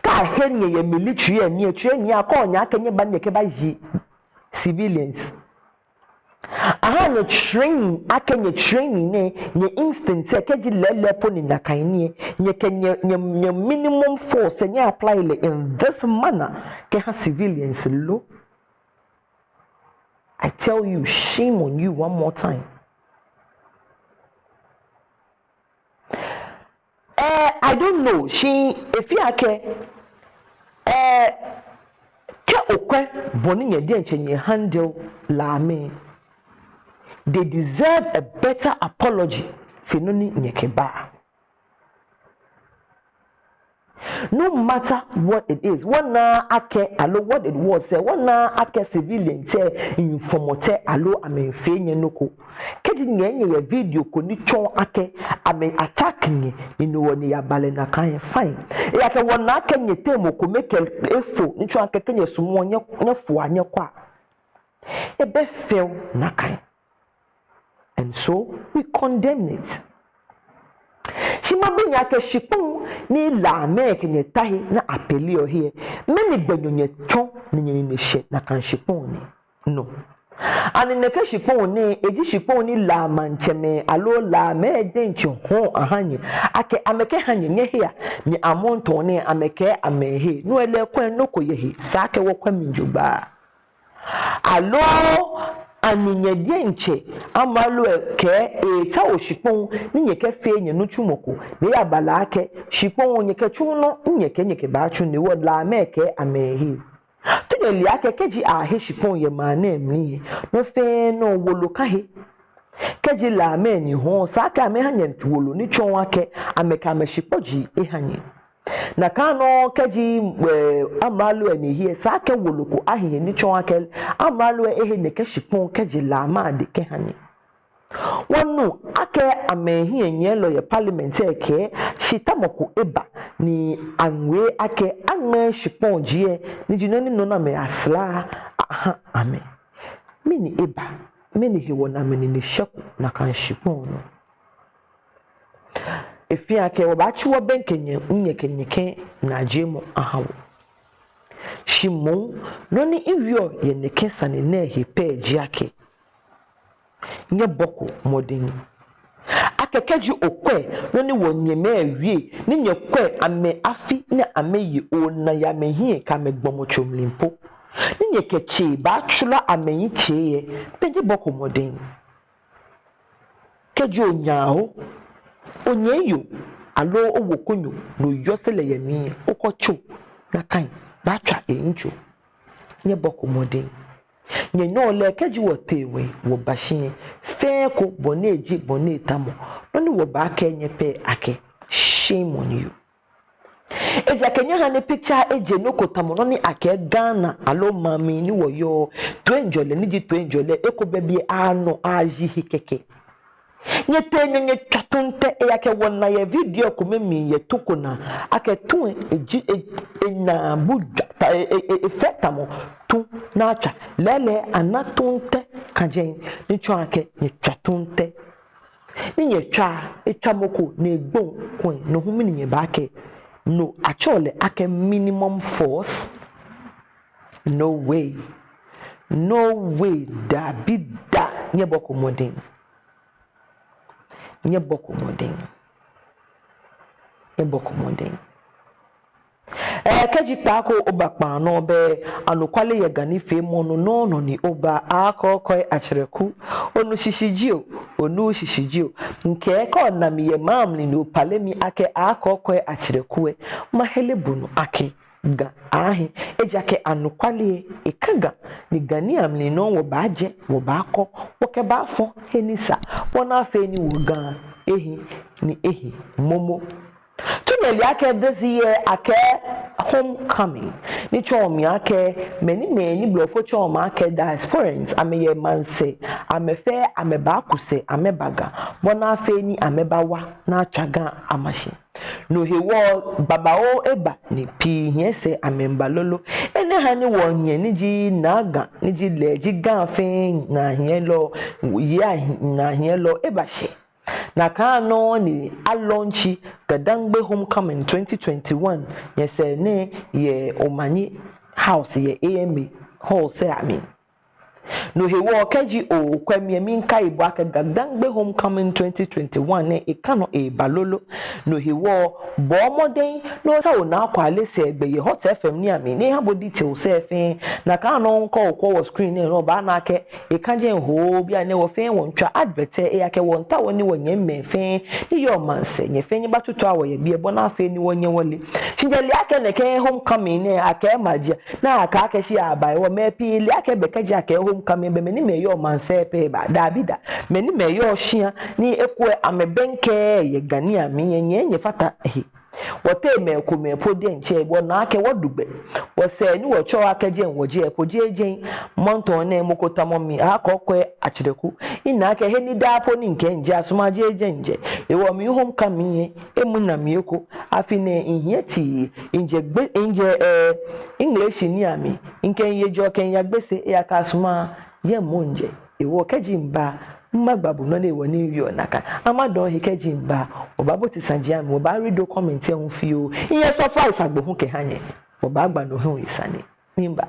Kɛ ahe nyɛ yɛ military lɛ mli lɛ, tsɛ nyɛ akɔ nyɛ akɛ nyɛba ni nyɛkɛbayi civilians. Aha nyɛ training, akɛ nyɛ training nɛɛ, nyɛ instinct lɛ, kɛji lɛɛlɛŋ po ni nakai ni lɛ, nyɛkɛ nyɛ, nyɛ, nyɛ minimum force lɛ nyɛ apply lɛ in this manner kɛha civilians lo. I tell you, shame on you one more time. Eh, I don't know, shi efeɔ akɛ, eh, kɛ okwɛ bɔ ni nyɛ diɛŋtsɛ nyɛ handle Lamɛi, they deserve a better apology fe nɔ ni nyɛkɛba. No matter what it is, wɔnaaa akɛ, aloo what it was lɛ, wɔnaaa akɛ civilian tɛ, nyɛfɔmɔ tɛ, aloo amɛfee nyɛ nɔ ko. Kɛji nyɛyɛ video ko ni tsɔɔ akɛ amɛ attack nyɛ, ni no hewɔ ni eyaba lɛ nakai, fine. Ejaakɛ wɔna akɛ nyɛteŋ mɔ kome kɛ efo, ni tsɔɔ akɛ kɛ nyɛsumɔɔ nyɛ, nyɛfoa nyɛkwɛa. Ebɛ fɛo nakai. And so we condemn it. Shi mabi nyɛ akɛ shikpɔŋ ni Lamɛi kɛ nyɛ ta he ni apeleɔ he lɛ, mɛni gbɛ nɔ nyɛtsɔ ni nyɛnine shɛ nakai shikpɔŋ nɛɛ nɔ? Ani nɛkɛ shikpɔŋ nɛɛ, eji shikpɔŋ ni La maŋtsɛmɛi aloo Lamɛi diɛŋtsɛ hɔɔ aha nyɛ akɛ amɛkɛha nyɛ nyɛhea, ni amrɔ nɛɛ amɛkɛɛ amɛhe, no lɛ kwɛ nɔ ko yɛ he, esa akɛ wɔkwɛ mli jogbaŋŋ. Aloo ani nyɛ diɛŋtsɛ amralo lɛ kɛɛ eetao shikpɔŋ ni nyɛkɛfee nyɛnitsumɔ ko, ni eyaba lɛ akɛ shikpɔŋ nyɛkɛtsu nɔ, nyɛkɛ nyɛkɛbaatsu, ni hewɔ Lamɛi kɛɛ amɛhe. Te nyɛle akɛ kɛji ahe shikpɔŋ yɛ maŋ nɛɛ mli lɛ, nɔ fɛɛ nɔ wolo ka he. Kɛji Lamɛi ni hɔɔ, esa akɛ amɛha nyɛ wolo ni tsɔɔ akɛ amɛkɛ amɛshikpɔji eha nyɛ. Nakai nɔŋŋ kɛji, eh, amralo lɛ ni he lɛ, esa akɛ wolo ko ahi he ni tsɔɔ akɛ amralo lɛ ehe nɛkɛ shikpɔŋ kɛjɛ Lamɛi adɛŋ kɛha nyɛ. Wɔnu akɛ amɛhiɛnyiɛlɔ yɛ parliament lɛ kɛɛ shi tamɔ ko eba ni aŋwɛi akɛ aŋmɛɛ shikpɔji lɛ, ni ji nɔ ni nɔ ni amɛyasra aha amɛ. Mɛni eba, mɛni hewɔ ni amɛnine shɛko nakai shikpɔŋ nɔ? Efeɔ akɛ wɔbaatsi wɔbɛŋkɛ nyɛ, nyɛkɛ nyɛkɛ naajiemɔ aha wɔ. Shi moŋ, nɔ ni miwieɔ yɛ nɛkɛ sane nɛɛ he pɛ ji akɛ, nyɛbɔko mɔdɛŋ. Akɛ kɛji okwɛ nɔ ni wɔnyɛmɛi wie, ni nyɛkwɛ amɛ afi ni amɛye, ona yɛ amɛhiɛ kɛ amɛgbɔmɔtso mli po, ni nyɛkɛ tsei baatswala amɛyitsei lɛ, belɛ nyɛbɔko mɔdɛŋ. Kɛji onyɛ awo, onyɛ yoo, aloo owo konyo, ni oyɔse lɛ yɛ mli, okɔ tso, nakai baatswa eyitso. Nyɛbɔko mɔdɛŋ. Nyɛnyɛɔ lɛ kɛji wɔtee we wɔba shi lɛ, fɛɛ ko bɔ ni eji bɔ ni etamɔ, nɔ ni wɔbaakɛɛ nyɛ pɛ akɛ, shame on you. Ejaakɛ nyɛhani picture lɛ eje nɔ ko tamɔ nɔ ni akɛɛ Ghana aloo maŋ mli ni wɔyɔɔ, toiŋjɔlɛ ni ji toiŋjɔlɛ eko bɛ biɛ, anɔ ayi he kɛkɛ. Nyɛtee nyɔ nyɛtswa tuŋtɛ, ejaakɛ wɔna yɛ video ko mli yɛ tu ko naa akɛ tu lɛ eji e, enaabu jwa ta, e, e, e, efee tamɔ tu ni atswa. Lɛɛlɛŋ ana tuŋtɛ kɛjɛ ni tsɔɔ akɛ nyɛtswa tuŋtɛ. Ni nyɛtswa, etswa mɔ ko ni egbo kɔŋ, no hu mɛni nyɛbaakɛɛ? No atsɛɔ lɛ akɛ minimum force? No way. No way. Dabi da. Nyɛbɔko mɔdɛŋ. Nyɛbɔko mɔdɛŋ. Nyɛbɔko mɔdɛŋ. Ee, kɛji kpaako oba kpaa nɔ bɛ anɔkwale yɛ Ga nifeemɔ nɔ nɔŋŋ nɔ ni oba, akɔkɔi atsɛrɛku, onu shishi jio, onuuu shishi jio. Mikɛɛ kɛ ona mi yɛ maŋ mli ni opale mi akɛ akɔkɔi atsɛrɛku lɛ, mahere bo nɔ akɛ Ga ahi, ejaakɛ anɔkwale lɛ eka Ga, ni Ga ni amli nɔŋŋ wɔbaajɛ, wɔbaakɔ, wɔkɛbaafɔ he ni sa, bɔ ni afee ni wɔ Ga lɛ ahi, ni ahi momo. Te nyɛle akɛ this year akɛɛ homecoming, ni tsɔɔ mli akɛ mɛi ni, mɛi ni blɔfo tsɛɔ amɛ akɛ diasporans, amɛyɛ maŋsɛɛ, amɛ fɛɛ amɛbaaku sɛɛ amɛba Ga, bɔ ni afee ni amɛbawa ni atswa Ga ama shi. No hewɔ babaoo eba ni pii hiɛ sɛɛ amɛmiiba lolo. Enɛ ha ni wɔnyɛ ni ji Naa Ga, ni ji lɛ ji Ga fɛɛ naahiɛlɔ, yei anaahiɛlɔ eba shɛ. Nakai nɔŋŋ ni alaunchi Gadangme Homecoming twenty twenty-one nyɛsɛɛ nɛɛ yɛ Omanye House yɛ A M A Hall sɛɛ amli. No hewɔ kɛji okwɛ mi lɛ, miikai bo akɛ Gadangme Homecoming twenty twenty-one nɛɛ eka nɔ eba lolo. No hewɔ bɔɔ mɔdɛŋ ni otao Naa Kwale sɛɛgbɛ yɛ Hot F M lɛ amli ni eha bo details lɛ fɛɛ. Nakai nɔŋŋ kɛ okwɛ wɔ screen nɛɛ nɔ obaana akɛ eka jɛi hoo, bianɛ wɔ fɛɛ wɔmiitswa advert lɛ, ejaakɛ wɔmiitao ni wɔnyɛmimɛi fɛɛ ni yɔɔ maŋsɛɛ, nyɛ fɛɛ nyɛbatutua wɔ yɛ biɛ bɔ ni afee ni wɔnyɛ wɔle. Shi nyɛle akɛ nɛkɛ Homecoming nɛɛ akɛɛ maji ni akɛɛ akɛ shi aba hewɔ mɛi pii le akɛ bɛ kɛji akɛɛ Homecoming bɛ mɛi ni amɛyɔɔ maŋsɛɛ pɛ baa. Daabi da. Mɛi ni amɛyɔɔ shia ni ekolɛ amɛbɛŋkɛɛɛ yɛ Ga nɛɛ amli lɛ, nyɛ nyɛfata he. Wɔteŋ mɛi komɛi po diɛŋtsɛ wɔna akɛ wɔdu gbɛ. Wɔsɛɛ ni wɔtsɛɔ akɛ jɛi wɔjɛ lɛ po jeee jɛi. Mɔŋtɔŋ nɛɛ mɔ ko tamɔ mi, akɔ kwɛ atsɛrɛku. Mina akɛ he ni daa po ni mikɛɛ mijɛ, asuma jeee jɛi mijɛ. Hewɔ mi Homecoming lɛ, emli na mi eko. Afi nɛɛ mihiɛ tii, mijɛ Gbe-, mijɛ, eh, English lɛ amli, mikɛ mihe jɔ kɛmiiya Gbese, ejaakɛ asuma jɛi moŋ mijɛ. Hewɔ kɛji miba, magba bo nɔ hewɔ ni miyɔɔ nakai. Ama dɔŋŋ he kɛji miba, wɔbaabɔ ti saji amli, wɔbaa-read o-comment lɛ hu fioo. Miyɛ surprise agbo hu kɛha nyɛ. Wɔbaagba no hu he sane. Miiba.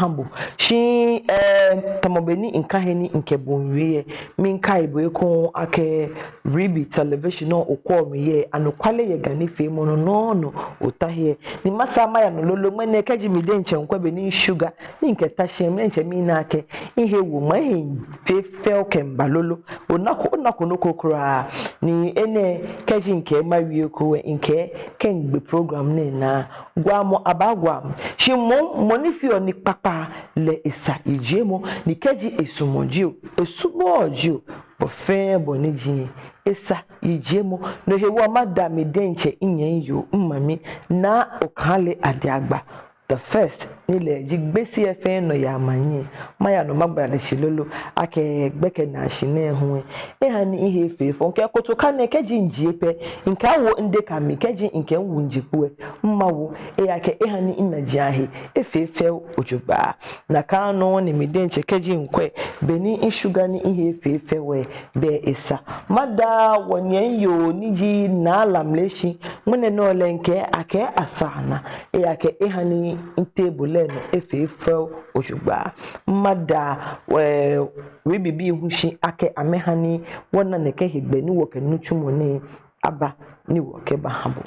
Ha bo. Shi, eh, tamɔ bɔ ni mikɛɛ he ni mikɛ bo miiwie lɛ, miikai bo ekoŋŋ akɛ Ribi Television nɔ okwɛɔ mi yɛ, anɔkwale yɛ Ga nifeemɔ nɔ nɔŋŋ nɔ ota he. Ni masaa maya nɔ lolo ŋmɛnɛ kɛji mi diɛŋtsɛ mikwɛ bɔ ni Sugar ni mikɛta shi lɛ, mi diɛŋtsɛ mina akɛ mihe wo, mihe fee fɛo kɛmiiba lolo. Onako, onako nɔ ko kwraa. Ni enɛ kɛji mikɛɛ mawie eko lɛ, mikɛɛ kɛ migbe program nɛɛ naa, gwaamɔ abaagwaa mi. Shi moŋ mɔ ni feɔ nii kpakpa lɛ esa yijiemɔ, ni kɛji esumɔɔ jio, esumɔɔɔ jio, bɔ fɛɛ bɔ ni eji lɛ, esa yijiemɔ. No hewɔ mada mi diɛŋtsɛ minyɛmi yoo, mimami, Naa Okailey Adiagba the first, ni lɛ ji Gbese fɛɛ nɔyaa maŋ lɛ. Maya nɔ magba lɛ shi lolo akɛ gbɛkɛ naashi nɛɛ hu lɛ, eha ni mihe fee fɛo. Mikɛ kotoka nɛɛ kɛji mijie pɛ, mikɛɛ awo mideka mli, kɛji mikɛɛ miwu mijikpo lɛ, mawo. Ejaakɛ eha ni minajiaŋ he efee fɛo jogbaŋŋ. Nakai nɔŋŋ ni mi diɛŋtsɛ kɛji mikwɛ bɔ ni Sugar ni mihe fee fɛo lɛ, bɛ esa. Mada wɔnyɛmi yoo ni ji Naa Lamleshi, ŋmɛnɛ nɔ lɛ mikɛɛ akɛ asaana, ejaakɛ eha ni mitable lɛ nɔ efee fɛo jogbaŋŋ. Mada, eh, Ribi bii hu shi akɛ amɛha ni wɔna nɛkɛ hegbɛ ni wɔkɛ nitsumɔ nɛɛ aba ni wɔkɛbaha bo.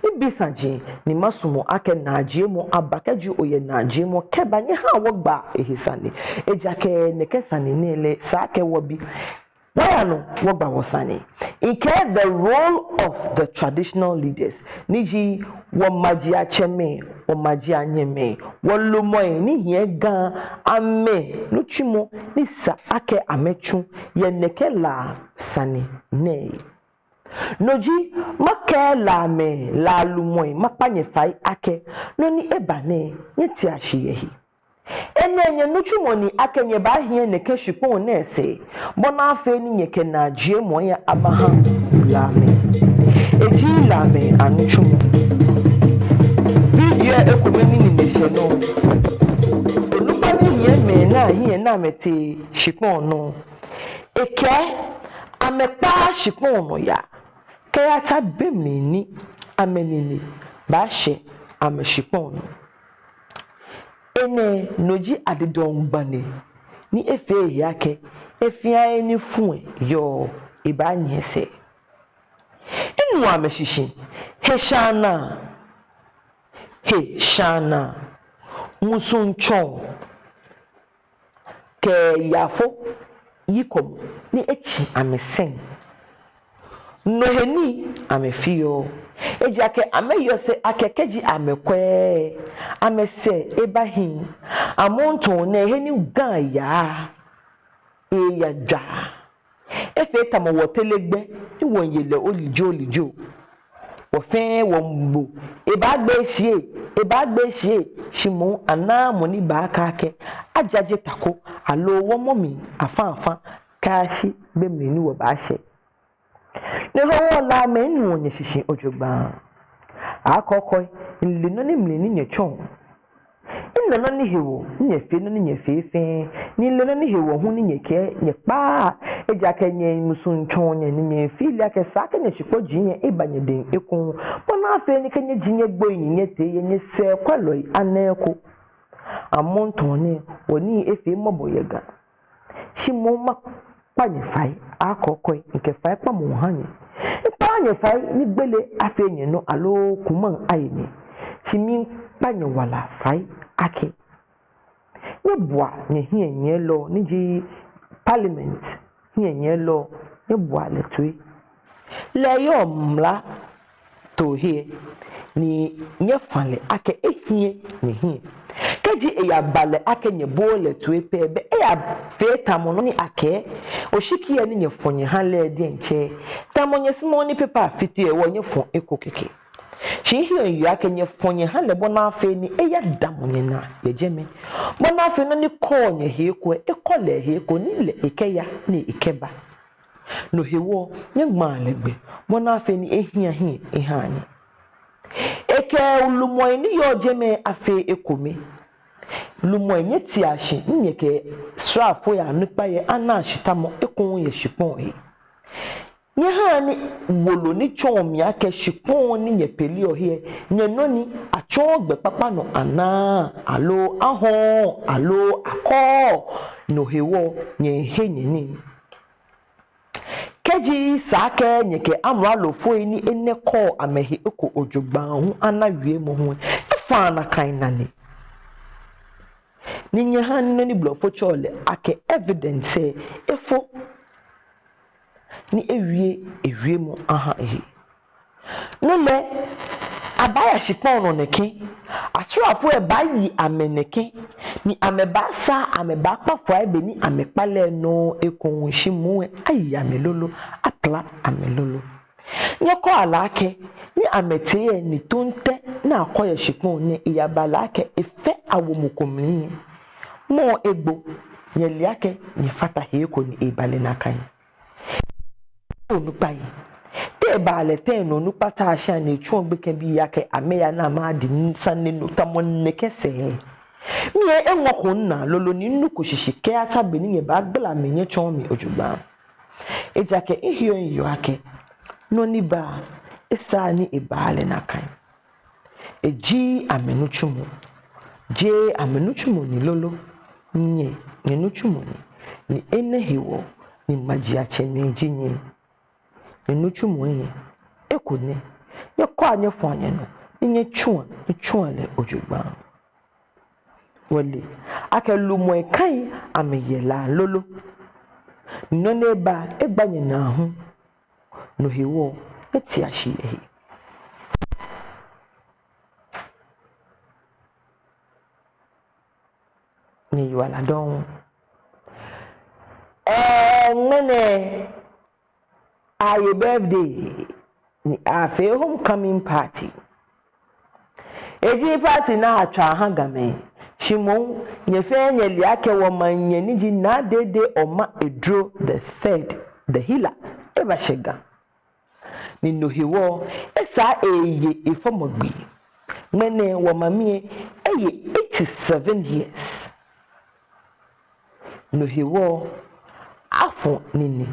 Mibi saji ni masumɔ akɛ naajiemɔ aba, kɛji oyɛ naajiemɔ kɛba, nyɛhaa wɔgbaa ehe sane. Ejaakɛ nɛkɛ sane nɛɛ lɛ esa akɛ wɔbi. Wɔya nɔ wɔgba wɔsane. Mikɛɛ the role of the traditional leaders, ni ji wɔmajiatsɛmɛi, wɔmajianyɛmɛi, wɔlumɔi ni hiɛ Ga, amɛnitsumɔ ni esa akɛ amɛtsu yɛ nɛkɛ La sane nɛɛ. No ji, makɛɛ Lamɛi, La lumɔi, makpa nyɛ fai akɛ nɔ ni eba nɛɛ, nyɛtea shi yɛ he. Enɛ nyɛnitsumɔ ni akɛ nyɛbaahiɛ nɛkɛ shikpɔŋ nɛɛ sɛɛ, bɔ ni afee ni nyɛkɛ naajiemɔ lɛ abaha Lamɛi. Eji Lamɛi anitsumɔ. Video ekomɛi ni nine shɛ nɔ. Onukpa ni hiɛ mɛi ni ahiɛ ni amɛtee shikpɔŋ nɔ. Ekɛɛ amɛkpaaa shikpɔŋ nɔ yaa kɛyata be mli ni amɛnine baashɛ amɛshikpɔŋ nɔ. Enɛ no ji adidɔŋ gbɛ nɛɛ ni efee ehe akɛ he fɛɛ he ni fu lɛ yɔɔ ebaanyiɛ sɛɛ. Minu amɛshishi, he shaa naa, he shaa naa, musuŋtsɔɔ kɛ yafo yikɔmɔ ni etsi amɛsɛŋ. No he ni amɛfeɔ. Ejaakɛ amɛyɔse akɛ kɛji amɛkwɛ, amɛsɛɛ ebahi. Amrɔ nɛɛ he ni Ga yaa, eyaa jwaa. Efee tamɔ wɔteŋ lɛ gbɛ ni wɔye lɛ olijo olijo. Wɔ fɛɛ wɔmiibo, ebaagbe shi, ebaagbe shi, shi moŋ anaaa mɔ ni baakɛɛ akɛ ajaje ta ko, aloo wɔmɔ mli afã afã kɛyashi be mli ni wɔbaashɛ. No hewɔ Lamɛi, minu nyɛshishi jogbaŋŋ. Akɔkɔi, mile nɔ ni mli ni nyɛtsɔɔ. Mina nɔ ni hewɔ ni nyɛfee nɔ ni nyɛfee fɛɛ, ni mile nɔ ni hewɔ hu ni nyɛkɛɛ nyɛkpaaa. Ejaakɛ nyɛmusuŋ tsɔɔ nyɛ ni nyɛfeɔ lɛ akɛ esa akɛ nyɛshikpɔji lɛ eba nyɛdɛŋ ekoŋŋ, bɔ ni afee ni kɛ nyɛji nyɛgboi ni nyɛtee lɛ nyɛsɛɛkwɛlɔi ana eko. Amrɔ nɛɛ, wɔnii efee mɔbɔ yɛ Ga. Shi moŋ makpa nyɛ fai, akɔkɔi, mikɛ faikpamɔ ha nyɛ. Mikpaaa nyɛ fai ni gbele afee nyɛnɔ aloo kumai aye nyɛ. Shi miikpa nyɛ wala fai akɛ nyɛboa nyɛhiɛnyiɛlɔ ni ji Parliament hiɛnyiɛlɔ, nyɛboa lɛ toi. Lɛ eyɔɔ mlatoo he, ni nyɛfã lɛ akɛ ehiɛ nyɛhiɛ. Kɛji eyaba lɛ akɛ nyɛbooo lɛ toi pɛ, belɛ eyafee tamɔ nɔ ni akɛɛ oshiki lɛ ni nyɛfɔ nyɛha lɛ diɛŋtsɛ, tamɔ nyɛsumɔɔɔ ni pepa afite hewɔ nyɛfɔ eko kɛkɛ. Shi miheɔ miyeɔ akɛ nyɛfɔ nyɛha lɛ bɔ ni afee ni eyadamɔ nyɛnaa yɛ jɛmɛ, bɔ ni afee nɔ ni kɔɔ nyɛhe eko lɛ ekɔ lɛ he eko ni lɛ ekɛya ni ekɛba. No hewɔ nyɛŋmaa lɛ gbɛ bɔ ni afee ni ehiɛ hiɛ eha nyɛ. Ekɛ lumɔi ni yɔɔ jɛmɛ afee ekome. Lumɔi, nyɛtia shi ni nyɛkɛ sraafoi anukpai lɛ ana shitamɔ ekoŋŋ yɛ shikpɔŋ he. Nyɛhaa ni wolo ni tsɔɔ mli akɛ shikpɔŋ ni nyɛpeleɔ he lɛ, nyɛnɔ ni, atsɔɔɔ gbɛ kpakpa nɔ anaaa, aloo ahɔɔɔ, aloo akɔɔɔ, no hewɔ nyɛhe nyɛnii. Kɛji esa akɛ nyɛkɛ amralofoi ni enɛ kɔɔ amɛhe eko jogbaŋŋ hu ana wiemɔ hu lɛ, efaa nakai nane. Ni nyɛhaa ni nɔ ni blɔfo tsɛɔ lɛ akɛ evidence lɛ efo, ni ewie ewiemɔ aha ehe. No lɛ, abaaya shikpɔŋ nɔ nɛkɛ, asraafoi lɛ baayi amɛ nɛkɛ, ni amɛbaasaa, amɛbaakpa fai be ni amɛkpa lɛ nɔŋŋ ekoŋŋ, shi moŋ lɛ ayi amɛ lolo, apila amɛ lolo. Nyɛkɔa lɛ akɛ, ni amɛtee lɛ ni toŋtɛ ni akɔ yɛ shikpɔŋ nɛɛ eyaba lɛ akɛ efɛ awo mɔ ko mli lɛ, mɔ lɛ egbo, nyɛle akɛ nyɛfata he eko ni eba lɛ nakai. Onukpai. Te eba lɛ tɛŋŋ ni onukpa taa shi ni etsuɔ gbekɛbii akɛ amɛya ni amɛyadi sane nɔ tamɔ nɛkɛ sɛɛ? Mi lɛ eŋɔko minaa lolo ni minuko shishi kɛyata be ni nyɛbaagbala mi nyɛtsɔɔ mi jogbaŋŋ. Ejaakɛ miheɔ miyeɔ akɛ nɔ ni baa, esaaa ni eba lɛ nakai. Eji amɛnitsumɔ, jeee amɛnitsumɔ ni lolo, nyɛ, nyɛnitsumɔ ni, ni enɛ hewɔ ni majiatsɛmɛi ji nyɛ. Nyɛnitsumɔ lɛ, eko nɛ, nyɛkɔa nyɛfɔa nyɛnɔ, ni nyɛtsua, nyɛtsua lɛ jogbaŋŋ. Wɔle akɛ lumɔi kai amɛyɛ la lolo. Nɔ ni eba, egba nyɛnaa hu. No hewɔ, nyɛtia shi yɛ he. Nyɛyiwaladɔŋŋ. Ɛɛ, ŋmɛnɛ aye birthday, ni afee homecoming party. Eji party ni atswa aha Gamɛi, shi moŋ nyɛ fɛɛ nyɛle akɛ wɔmaŋnyɛ ni ji Naa Dedei Omaedru the third, the healer, ebashɛ Ga. Ni no hewɔ, esaa eye efɔmɔ gbi. Ŋmɛnɛ wɔmami lɛ eye eighty-seven years. No hewɔ, afɔ nine,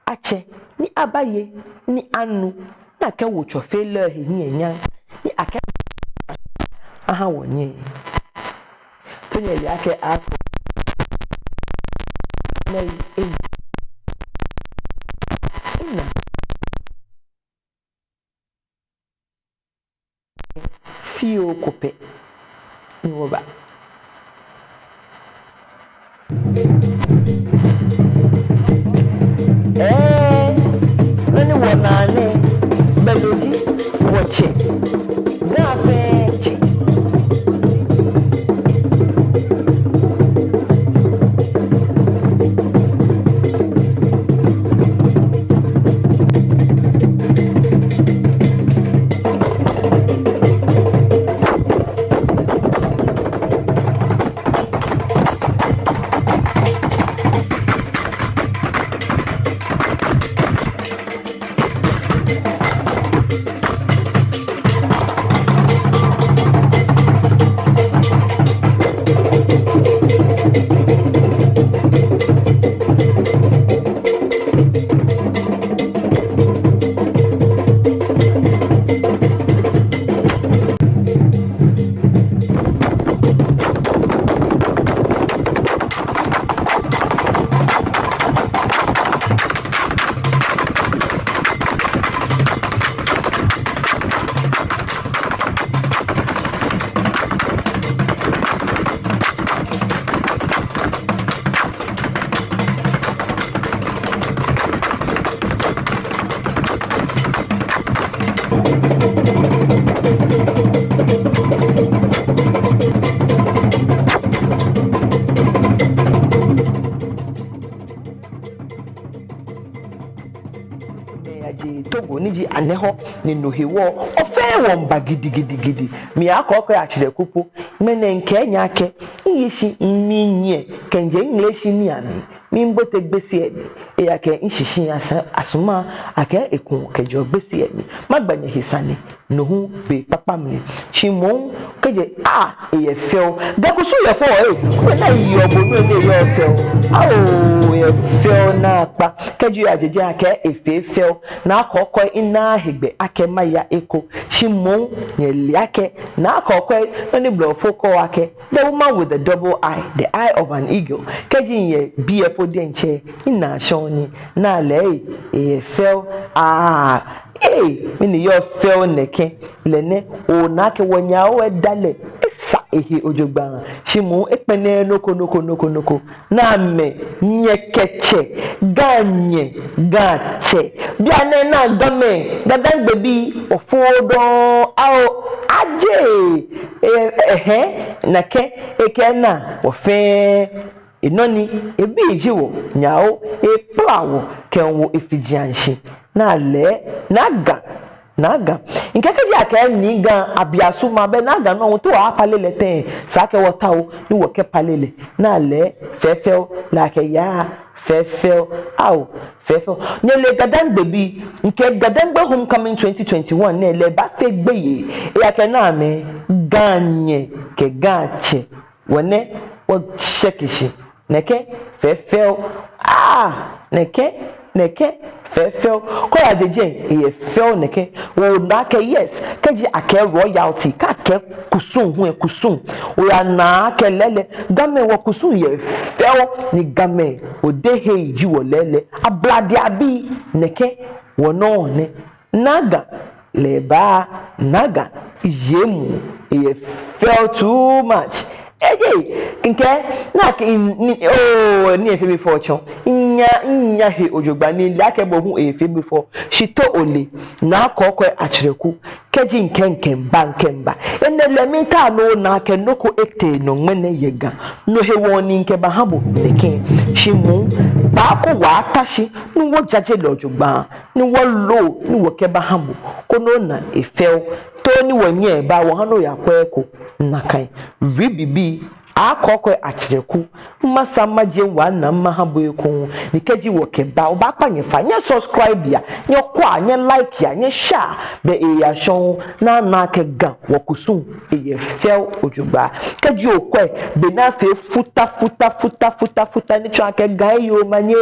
atsɛ, ni abaye, ni anu, ni akɛwo Tsɔfelɔ lɛ he hiɛnyam, ni akɛ aha wɔnyɛ. Te nyɛle akɛ akɔ nɛɛ, ena fioo ko pɛ ni wɔba. Ɛɛ, nɔ ni wɔnaa nɛɛ, belɛ ji wɔtsɛ, Ga fɛɛ tsɛ. Yaje Togo ni ji Anɛhɔ ni no hewɔ, wɔ fɛɛ wɔmiiba gidigidigidi. Mi Akɔkɔi Akyerɛku po, ŋmɛnɛ mikɛɛ nyɛ akɛ, miye shi miinyiɛ, kɛjɛ mileshi ni ami, mibote Gbese lɛ mli, ejaakɛ mishishi asa, asuma akɛ eku kɛjɛ Gbese lɛ mli. Magba nyɛhe sane, no hu be kpakpa mli. Shi moŋ kɛjɛ, ah, eyɛ fɛo. Ga kusum yɛ fɛo, eh. Kwɛ naa, eyɛ obonu ni eyɛ fɛo. Ao, eyɛ fɛo naakpa. Kɛji oyaje jɛi akɛ efee fɛo, Naa Kɔkɔi, minaaa hegbɛ akɛ maya eko. Shi moŋ nyɛle akɛ Naa Kɔkɔi, nɔ ni blɔfo kɛɔ akɛ the woman with the double eye, the eye of an eagle. Kɛji miyɛ biɛ po diɛŋtsɛ, minaa shɔŋŋ ni minaa lɛ, eh, eyɛ fɛo. Ah, eh, mɛni yɔɔ fɛo nɛkɛ? Lɛ nɛ, ona akɛ wɔnyɛ awo edalɛ, esa ehe jogbaŋŋ. Shi moŋ ekpɛlɛɛɛ nɔ ko, nɔ ko, nɔ ko, nɔ ko. Namɛi, nyɛkɛ tsɛ, Ga nyɛ, Ga tsɛ. Bianɛ naa Gamɛi, Ga-Dangme bii, wɔfɔɔ dɔŋŋ, ao, ajɛ, eh, ɛhɛɛ, nɛkɛ, ekɛɛ naa, wɔ fɛɛ, enɔ ni, ebii ji wɔ, nyɛ awo, ekpala wɔ, kɛwo efiji anshi. Naa lɛ, naa Ga, naa Ga. Mikɛɛ kɛji akɛɛ Nii Ga, abiasu ma bɛ naa Ga nɔ, wɔto apale lɛ tɛŋŋ, esa akɛ wɔtao, ni wɔkɛpale lɛ. Naa lɛ, fɛfɛo, lɛ akɛya, fɛfɛo, ao, fɛfɛo. Nyɛle Ga-Dangme bii, mikɛɛ Ga-Dangme Homecoming twenty twenty-one nɛɛ lɛ baafee gbeyei, ejaakɛ namɛi, Ga nyɛ, kɛ Ga tsɛ. Wɔnɛ, wɔshɛke shi. Nɛkɛ, fɛfɛo. Ah, nɛkɛ, nɛkɛ, fɛfɛo. Kɛ oyaje jɛi, eyɛ fɛo nɛkɛ. Ona akɛ yes, kɛji akɛɛ royalty, kɛ akɛɛ kusum hu, eh, kusum. Oyanaa akɛ lɛɛlɛŋ, Gamɛi wɔkusum yɛ fɛo, ni Gamɛi, odehe ji wɔ lɛɛlɛŋ. Ablade abii, nɛkɛ, wɔnɔ nɛ. Naa Ga, lɛ ba, naa Ga, yɛ mli, eyɛ fɛo too much. Eje, mikɛɛ, naa kɛ, ni, oh, ni efee mi fɛo tsɔ. Minya, minya he jogbaŋŋ ni mile akɛ bo hu efee bo fɛo. Shi to ole, Naa Kɔkɔi Akyerɛku, kɛji mikɛɛ mikɛba, mikɛba. Enɛ lɛ miitao ni ona akɛ nɔ ko etee nɔ ŋmɛnɛ yɛ Ga. No hewɔ ni mikɛbaha bo nɛkɛ. Shi moŋ, ba ko wɔta shi, ni wɔjaje lɛ jogbaŋŋ. Ni wɔlo, ni wɔkɛbaha bo, koni ona efɛo. To ni wɔnyɛ ba, wɔha ni oyakwɛ eko nakai. Ribibi, Akɔkɔi Akyerɛku, masa maje wɔnaa maha bo eko, ni kɛji wɔkɛba, obaakpa nyɛ fai, nyɛ subscribe ya, nyɛ kwa, nyɛ like ya, nyɛ share, bɛ eya shɔŋŋ, ni ana akɛ Ga wɔkusum, eyɛ fɛo jogbaŋŋ. Kɛji okwɛ, be ni afee futa, futa, futa, futa, futa, ni tsɔɔ akɛ Ga eye omanye.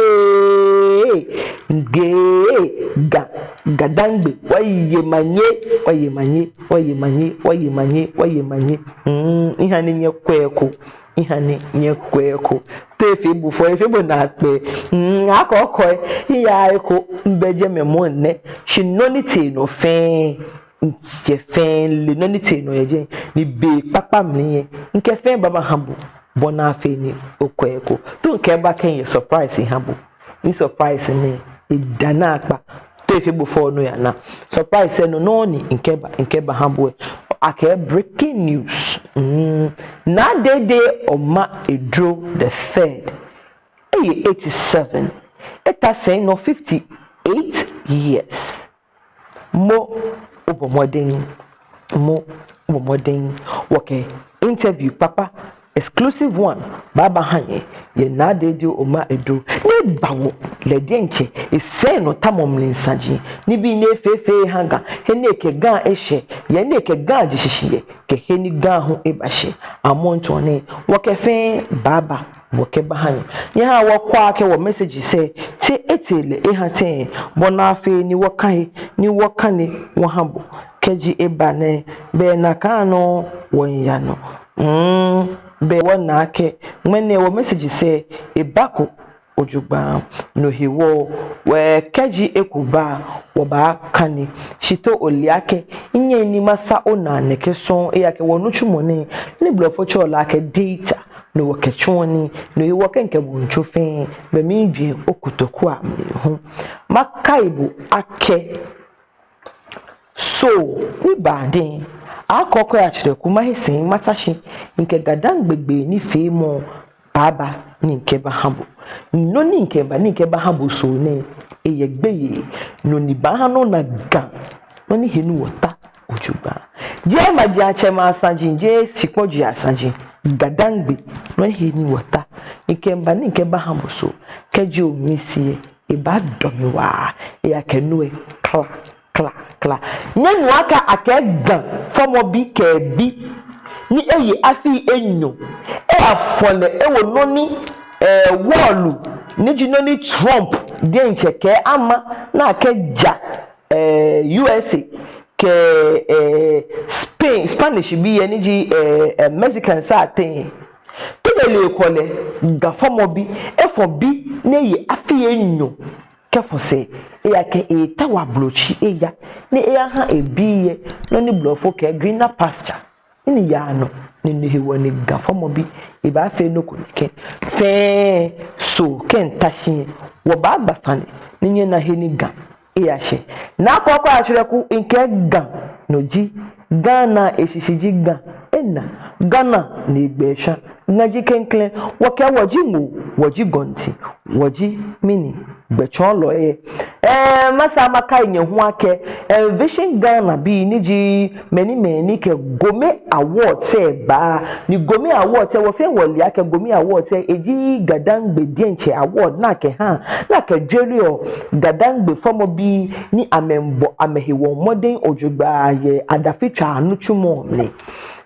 Gee, Ga, Ga-Dangme, wɔye manye, wɔye manye, wɔye manye, wɔye manye, wɔye manye. Mm, miha ni nyɛkwɛ eko, miha ni nyɛkwɛ eko. Te efee bo fɛo, efee bo naakpɛɛ. Mm, Akɔkɔi, miyaaa eko, mibɛ jɛmɛ moŋ nɛ. Shi nɔ ni tee nɔ fɛɛ, miyɛ fɛɛ, mile nɔ ni tee nɔ yɛ jɛi. Ni be kpakpa mli lɛ, mikɛ fɛɛ baabaha bo. Bɔ ni afee ni okwɛ eko. To mikɛba kɛ miyɛ surprise miha bo. Mi surprise nɛɛ, eda naakpa. To efee bo fɛo ni oyana. Surprise lɛ nɔ nɔŋŋ ni mikɛba, mikɛbaha bo lɛ. Akɛɛ breaking news. Mm. Naa Dedei Omaedru the third, eye eighty-seven. Eta sɛi nɔ fifty-eight years. Mɔ, obɔ mɔdɛŋ. Mɔ, obɔ mɔdɛŋ. Wɔkɛ interview kpakpa, exclusive one, baabaha nyɛ yɛ Naa Dedei Omaedru. Ni ebawo lɛ diɛŋtsɛ esɛi nɔ tamɔ mli saji. Nibii ni efee fɛɛ eha Ga. He ni ekɛ Ga eshɛ. He ni ekɛ Ga je shishi yɛ. Kɛ he ni Ga hu ebashɛ. Amrɔ nɛɛ, wɔkɛ fɛɛ baaba. wɔkɛbaha nyɛ. Nyɛhaa wɔkwɛa akɛ wɔ message sɛɛ, te etee lɛ eha tɛŋŋ, bɔ ni afee ni wɔka he, ni wɔkane wɔha bo. Kɛji eba nɛɛ, bɛ nakai nɔŋŋ wɔmiiya nɔ. Mm, bɛ wɔna akɛ ŋmɛnɛ wɔ message sɛɛ ebako jogbaŋŋ. No hewɔ, wɛ kɛji eko ba, wɔbaakane. Shi to ole akɛ, minyɛŋ ni masa onaa nɛkɛ sɔŋŋ, ejaakɛ wɔnitsumɔ nɛɛ, ni blɔfo tsɛɔ lɛ akɛ data, no wɔkɛtsuɔ nii, no hewɔ kɛ mikɛ bo miitsu fɛɛ, bɛ miijwɛŋ okotoku amli hu. Makai bo akɛ, so, ni ba dɛŋ, akɔkɔɛ atsrɛku mahe sɛi mata shi, mikɛ GaDangme gbee nifeemɔ baaba ni mikɛbaha bo. Nɔ ni mikɛba ni mikɛbaha bo so nɛɛ, eyɛ gbeyei, nɔ ni baaha ni ona Ga, nɔ ni he ni wɔta jogbaŋŋ. Jeee majiatsɛmɛi asaji, jeee shikpɔji asaji, GaDangme, nɔ ni he ni wɔta. Mikɛba ni mikɛbaha bo so, kɛji omiisi lɛ, ebaadɔ mi waa, ejaakɛ no lɛ kla, kla, kla. Nyɛnu akɛ akɛɛ Ga fɔmɔbi kɛ ebi ni eye afii enyɔ, eyafɔ lɛ ewo nɔ ni, eh, wɔlu, ni ji nɔ ni Trump diɛŋtsɛ kɛɛ ama, ni akɛja, eh, U S A kɛ, eh, Spain, Spanish bii lɛ ni ji, eh, eh, Mexicans ateŋ lɛ. Kɛji ele ekwɔ lɛ, Ga fɔmɔbi, efɔ bi ni eye afii enyɔ kɛfɔ sɛɛ, ejaakɛ eetao ablotsiri eya, ni eyaha ebii lɛ nɔ ni blɔfo kɛɛ greener pasture. Ni yaa nɔ, ni no hewɔ ni Ga fɔmɔbi, ebaafee nɔ ko nɛkɛ. Fɛɛ, so kɛ mita shi lɛ, wɔbaagba sane, ni nyɛna he ni Ga eyashɛ. Naa kɔkɔɛ atsrɛku, mikɛɛ Ga, no ji, Ghana eshishi ji Ga, ena, Ghana ni egbɛi shwa, Ga ji klɛŋklɛŋ, wɔkɛɛ wɔji ŋoo, wɔji gɔnti, wɔji mɛni, gbɛtsɔɔlɔi lɛ. Eh, masa makai nyɛ hu akɛ, eh, Vision Ghana bii ni ji mɛi ni mɛi ni kɛ Gome Award lɛ baa, ni Gome Award lɛ, wɔfɛɛ wɔle akɛ Gome Award lɛ, eji GaDangme diɛŋtsɛ award ni akɛhaa, ni akɛjɔɔ GaDangme fɔmɔbii ni amɛmiibɔ amɛhe mɔdɛŋ jogbaŋŋ yɛ adafitswaa nitsumɔ mli.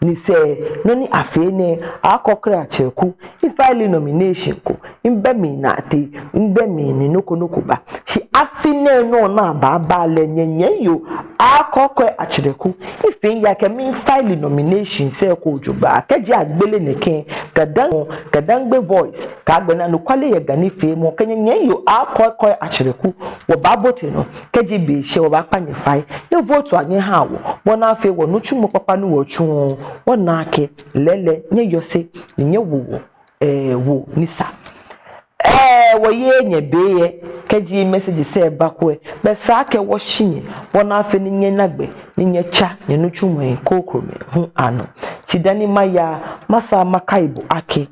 Ni sɛɛ nɔ ni afee nɛɛ, akɔkɔɛ atsrɛku, mifile nomination ko, mibɛ mli ni atee, mibɛ mli ni nɔ ko nɔ ko ba. Shi afi nɛɛ nɔ ni abaaba lɛ, nyɛnyɛmi yoo, akɔkɔɛ atsrɛku, mifee miyeɔ akɛ mifile nomination sɛɛ ko jogbaŋŋ, kɛji agbele nɛkɛ, GaDang, GaDangme Voice, kɛ agbɛnɛ Anɔkwale yɛ Ga nifeemɔ, kɛ nyɛnyɛmi yoo, akɔkɔɛ atsrɛku, wɔbaabote nɔ, kɛji be shɛ wɔbaakpa nyɛ fai, nyɛ vote-a nyɛhaa wɔ, bɔ ni afee wɔnitsumɔ kpakpa ni wɔtsuɔ, wɔna akɛ, lɛɛlɛŋ, nyɛyɔse, ni nyɛwo wɔ, eh, wo ni sa. Eh, wɔyeee nyɛ be lɛ, kɛji message sɛɛ bako lɛ, bɛ esa akɛ wɔshi nyɛ, bɔ ni afee ni nyɛna gbɛ, ni nyɛtsa nyɛnitsumɔi krokomɛi hu anɔ. Shi dani maya, masa makai bo akɛ,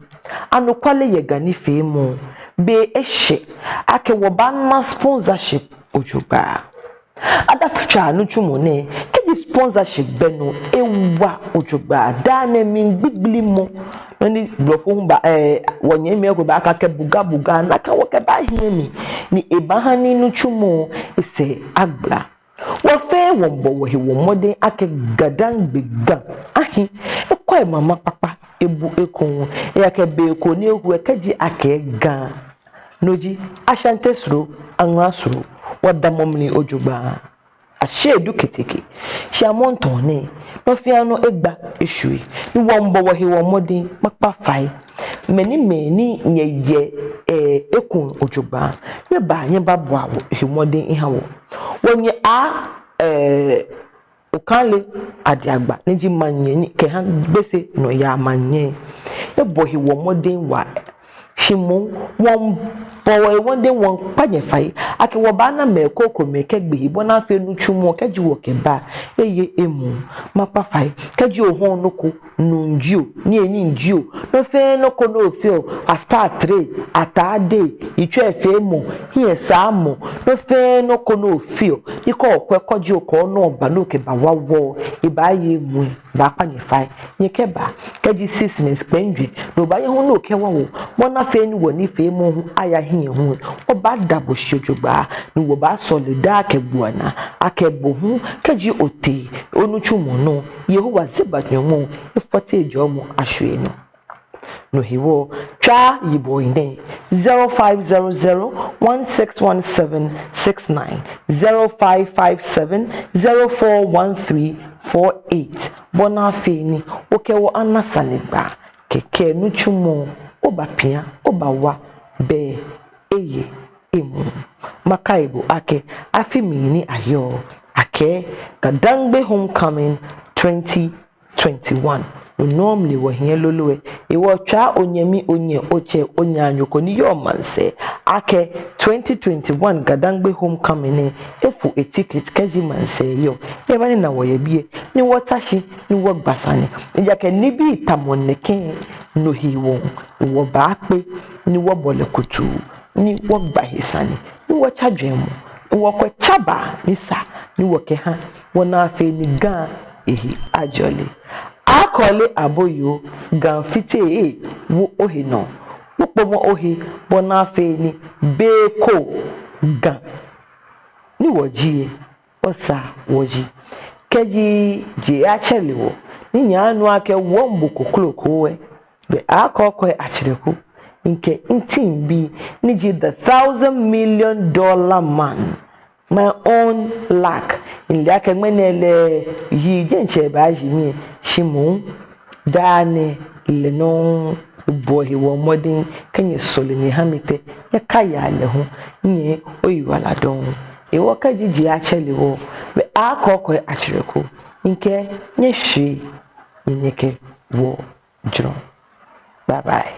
Anɔkwale yɛ Ga nifeemɔ, be eshɛ akɛ wɔbaana sponsorship jogbaŋŋ. Adafitswaa nitsumɔ nɛɛ, kɛji sponsorship bɛ nɔ, ewa jogbaŋŋ, daa nɛɛ mligbigblimɔ. Nɔ ni blɔfo hu ba, eh, wɔnyɛmimɛi ko baakɛɛ akɛ buga buga, nakai wɔkɛbaa hiɛ mli, ni ebaaha ni nitsumɔ lɛ sɛɛ agbala. Wɔfɛɛ wɔmiibɔ wɔhe mɔdɛŋ akɛ GaDangme Ga ahi, ekɔ emama kpakpa, ebu ekoŋŋ, ejaakɛ be ko ni ehu lɛ kɛji akɛɛ Ga, no ji, Ashanti soro, Angra soro, wɔdamɔ mli jogbaŋŋ. Asheedu keteke, shi amrɔ nɛɛ, nɔ fɛɛ nɔ egba eshwie, ni wɔmiibɔ wɔhe mɔdɛŋ kpakpa fai. Mɛi ni mɛi ni nyɛyɛ, eh, ekoŋŋ jogbaŋŋ, nyɛbaa, nyɛbabɔa wɔhe mɔdɛŋ nyɛhaa wɔ. Wɔnyɛ Aa, eh, Okailey Adiagba, ni ji manyɛ ni kɛha Gbese nɔyaa manyɛ. Nyɛbɔ he mɔdɛŋ waa. Shi moŋ, wɔmiibɔ wɔhe mɔdɛŋ, wɔmiikpa nyɛ fai akɛ wɔbaana mɛi krokomɛi kɛgbe he, bɔ ni afee nitsumɔ kɛji wɔkɛba lɛ, eye emuu. Makpa fai, kɛji ohɔɔ nɔ ko, nuu jio, niyenii jio, nɔ fɛɛ nɔ ko ni ofeɔ, aspaatere, atade, yitsoifeemɔ, hiɛsaamɔ, nɔ fɛɛ nɔ ko ni ofeɔ, ni kɛ okwɛ kɛji okɔ nɔ ba ni okɛbawa wɔ, ebaaye emuu, baakpa nyɛ fai, nyɛkɛba. Kɛji six months kpɛŋ jwɛ ni obaye hu ni okɛwa wɔ, bɔ ni afee ni wɔnifeemɔ hu aya hiɛ hu, wɔbaada bo shi jogbaŋŋ, ni wɔbaasɔle daa kɛ gbɔmɔ naa akɛ bo hu, kɛji otee onitsumɔ nɔ, Yehowa Zebaot Nyɔŋmɔ efɔse ejɔɔmɔ ashwie onɔ. No hewɔ, tswaa yibɔi nɛɛ: zero five zero zero one six one seven six nine, zero five five seven zero four one three four eight. Bɔ ni afee ni okɛ wɔ ana sanegbaa kɛkɛ nitsumɔ, obapia, obawa, bɛ eye emuu. Makai bo akɛ afi mli ni ayɔɔ, akɛɛ Gadangbe Homecoming twenty twenty-one. No nɔŋŋ mli wɔhiɛ lolo lɛ. Hewɔ tswaa onyɛmi, onyɛ, otsɛ, onaanyo ko ni yɔɔ maŋsɛɛ akɛ twenty twenty-one Gadangbe Homecoming nɛɛ efo eticket kɛji maŋsɛɛ yɔɔ. Nyɛba ni na wɔyɛ biɛ ni wɔta shi ni wɔgba sane. Ejaakɛ nibii tamɔ nɛkɛ, no hewɔ ni wɔbaakpe ni wɔbɔle kutuu ni wɔgba he sane, ni wɔtsa jwɛŋmɔ, ni wɔkwɛ tsabaa ni sa ni wɔkɛha, bɔ ni afee ni Ga ehe ajɔle. Akɔle aboyoo, Ga fite ee, wo ohe nɔ, okpɔmɔ ohe, bɔ ni afee ni be ko Ga ni wɔji ee, wɔsaa wɔji. Kɛji je atsɛre wɔ, ni nyɛnu akɛ wɔmbo kokloko lɛ, bɛ akɔkɔɛ Akyerɛku, mikɛ miteam bii ni ji the thousand million dollar man, my own luck, mile akɛ ŋmɛnɛ lɛ yi jɛŋtsɛ baaji mi, shi moŋ daa nɛɛ lɛ nɔŋŋ bɔ hewɔ mɔdɛŋ kɛ nyɛsɔle nyɛha mi pɛ, nyɛkaya lɛ hu, nyɛ oyiwaladɔŋŋ. Hewɔ kɛji je atsɛre wɔ, bɛ akɔkɔɛ Akyerɛku, mikɛ nyɛ shwie, ni nyɛkɛ wɔ jurɔ. Bye bye.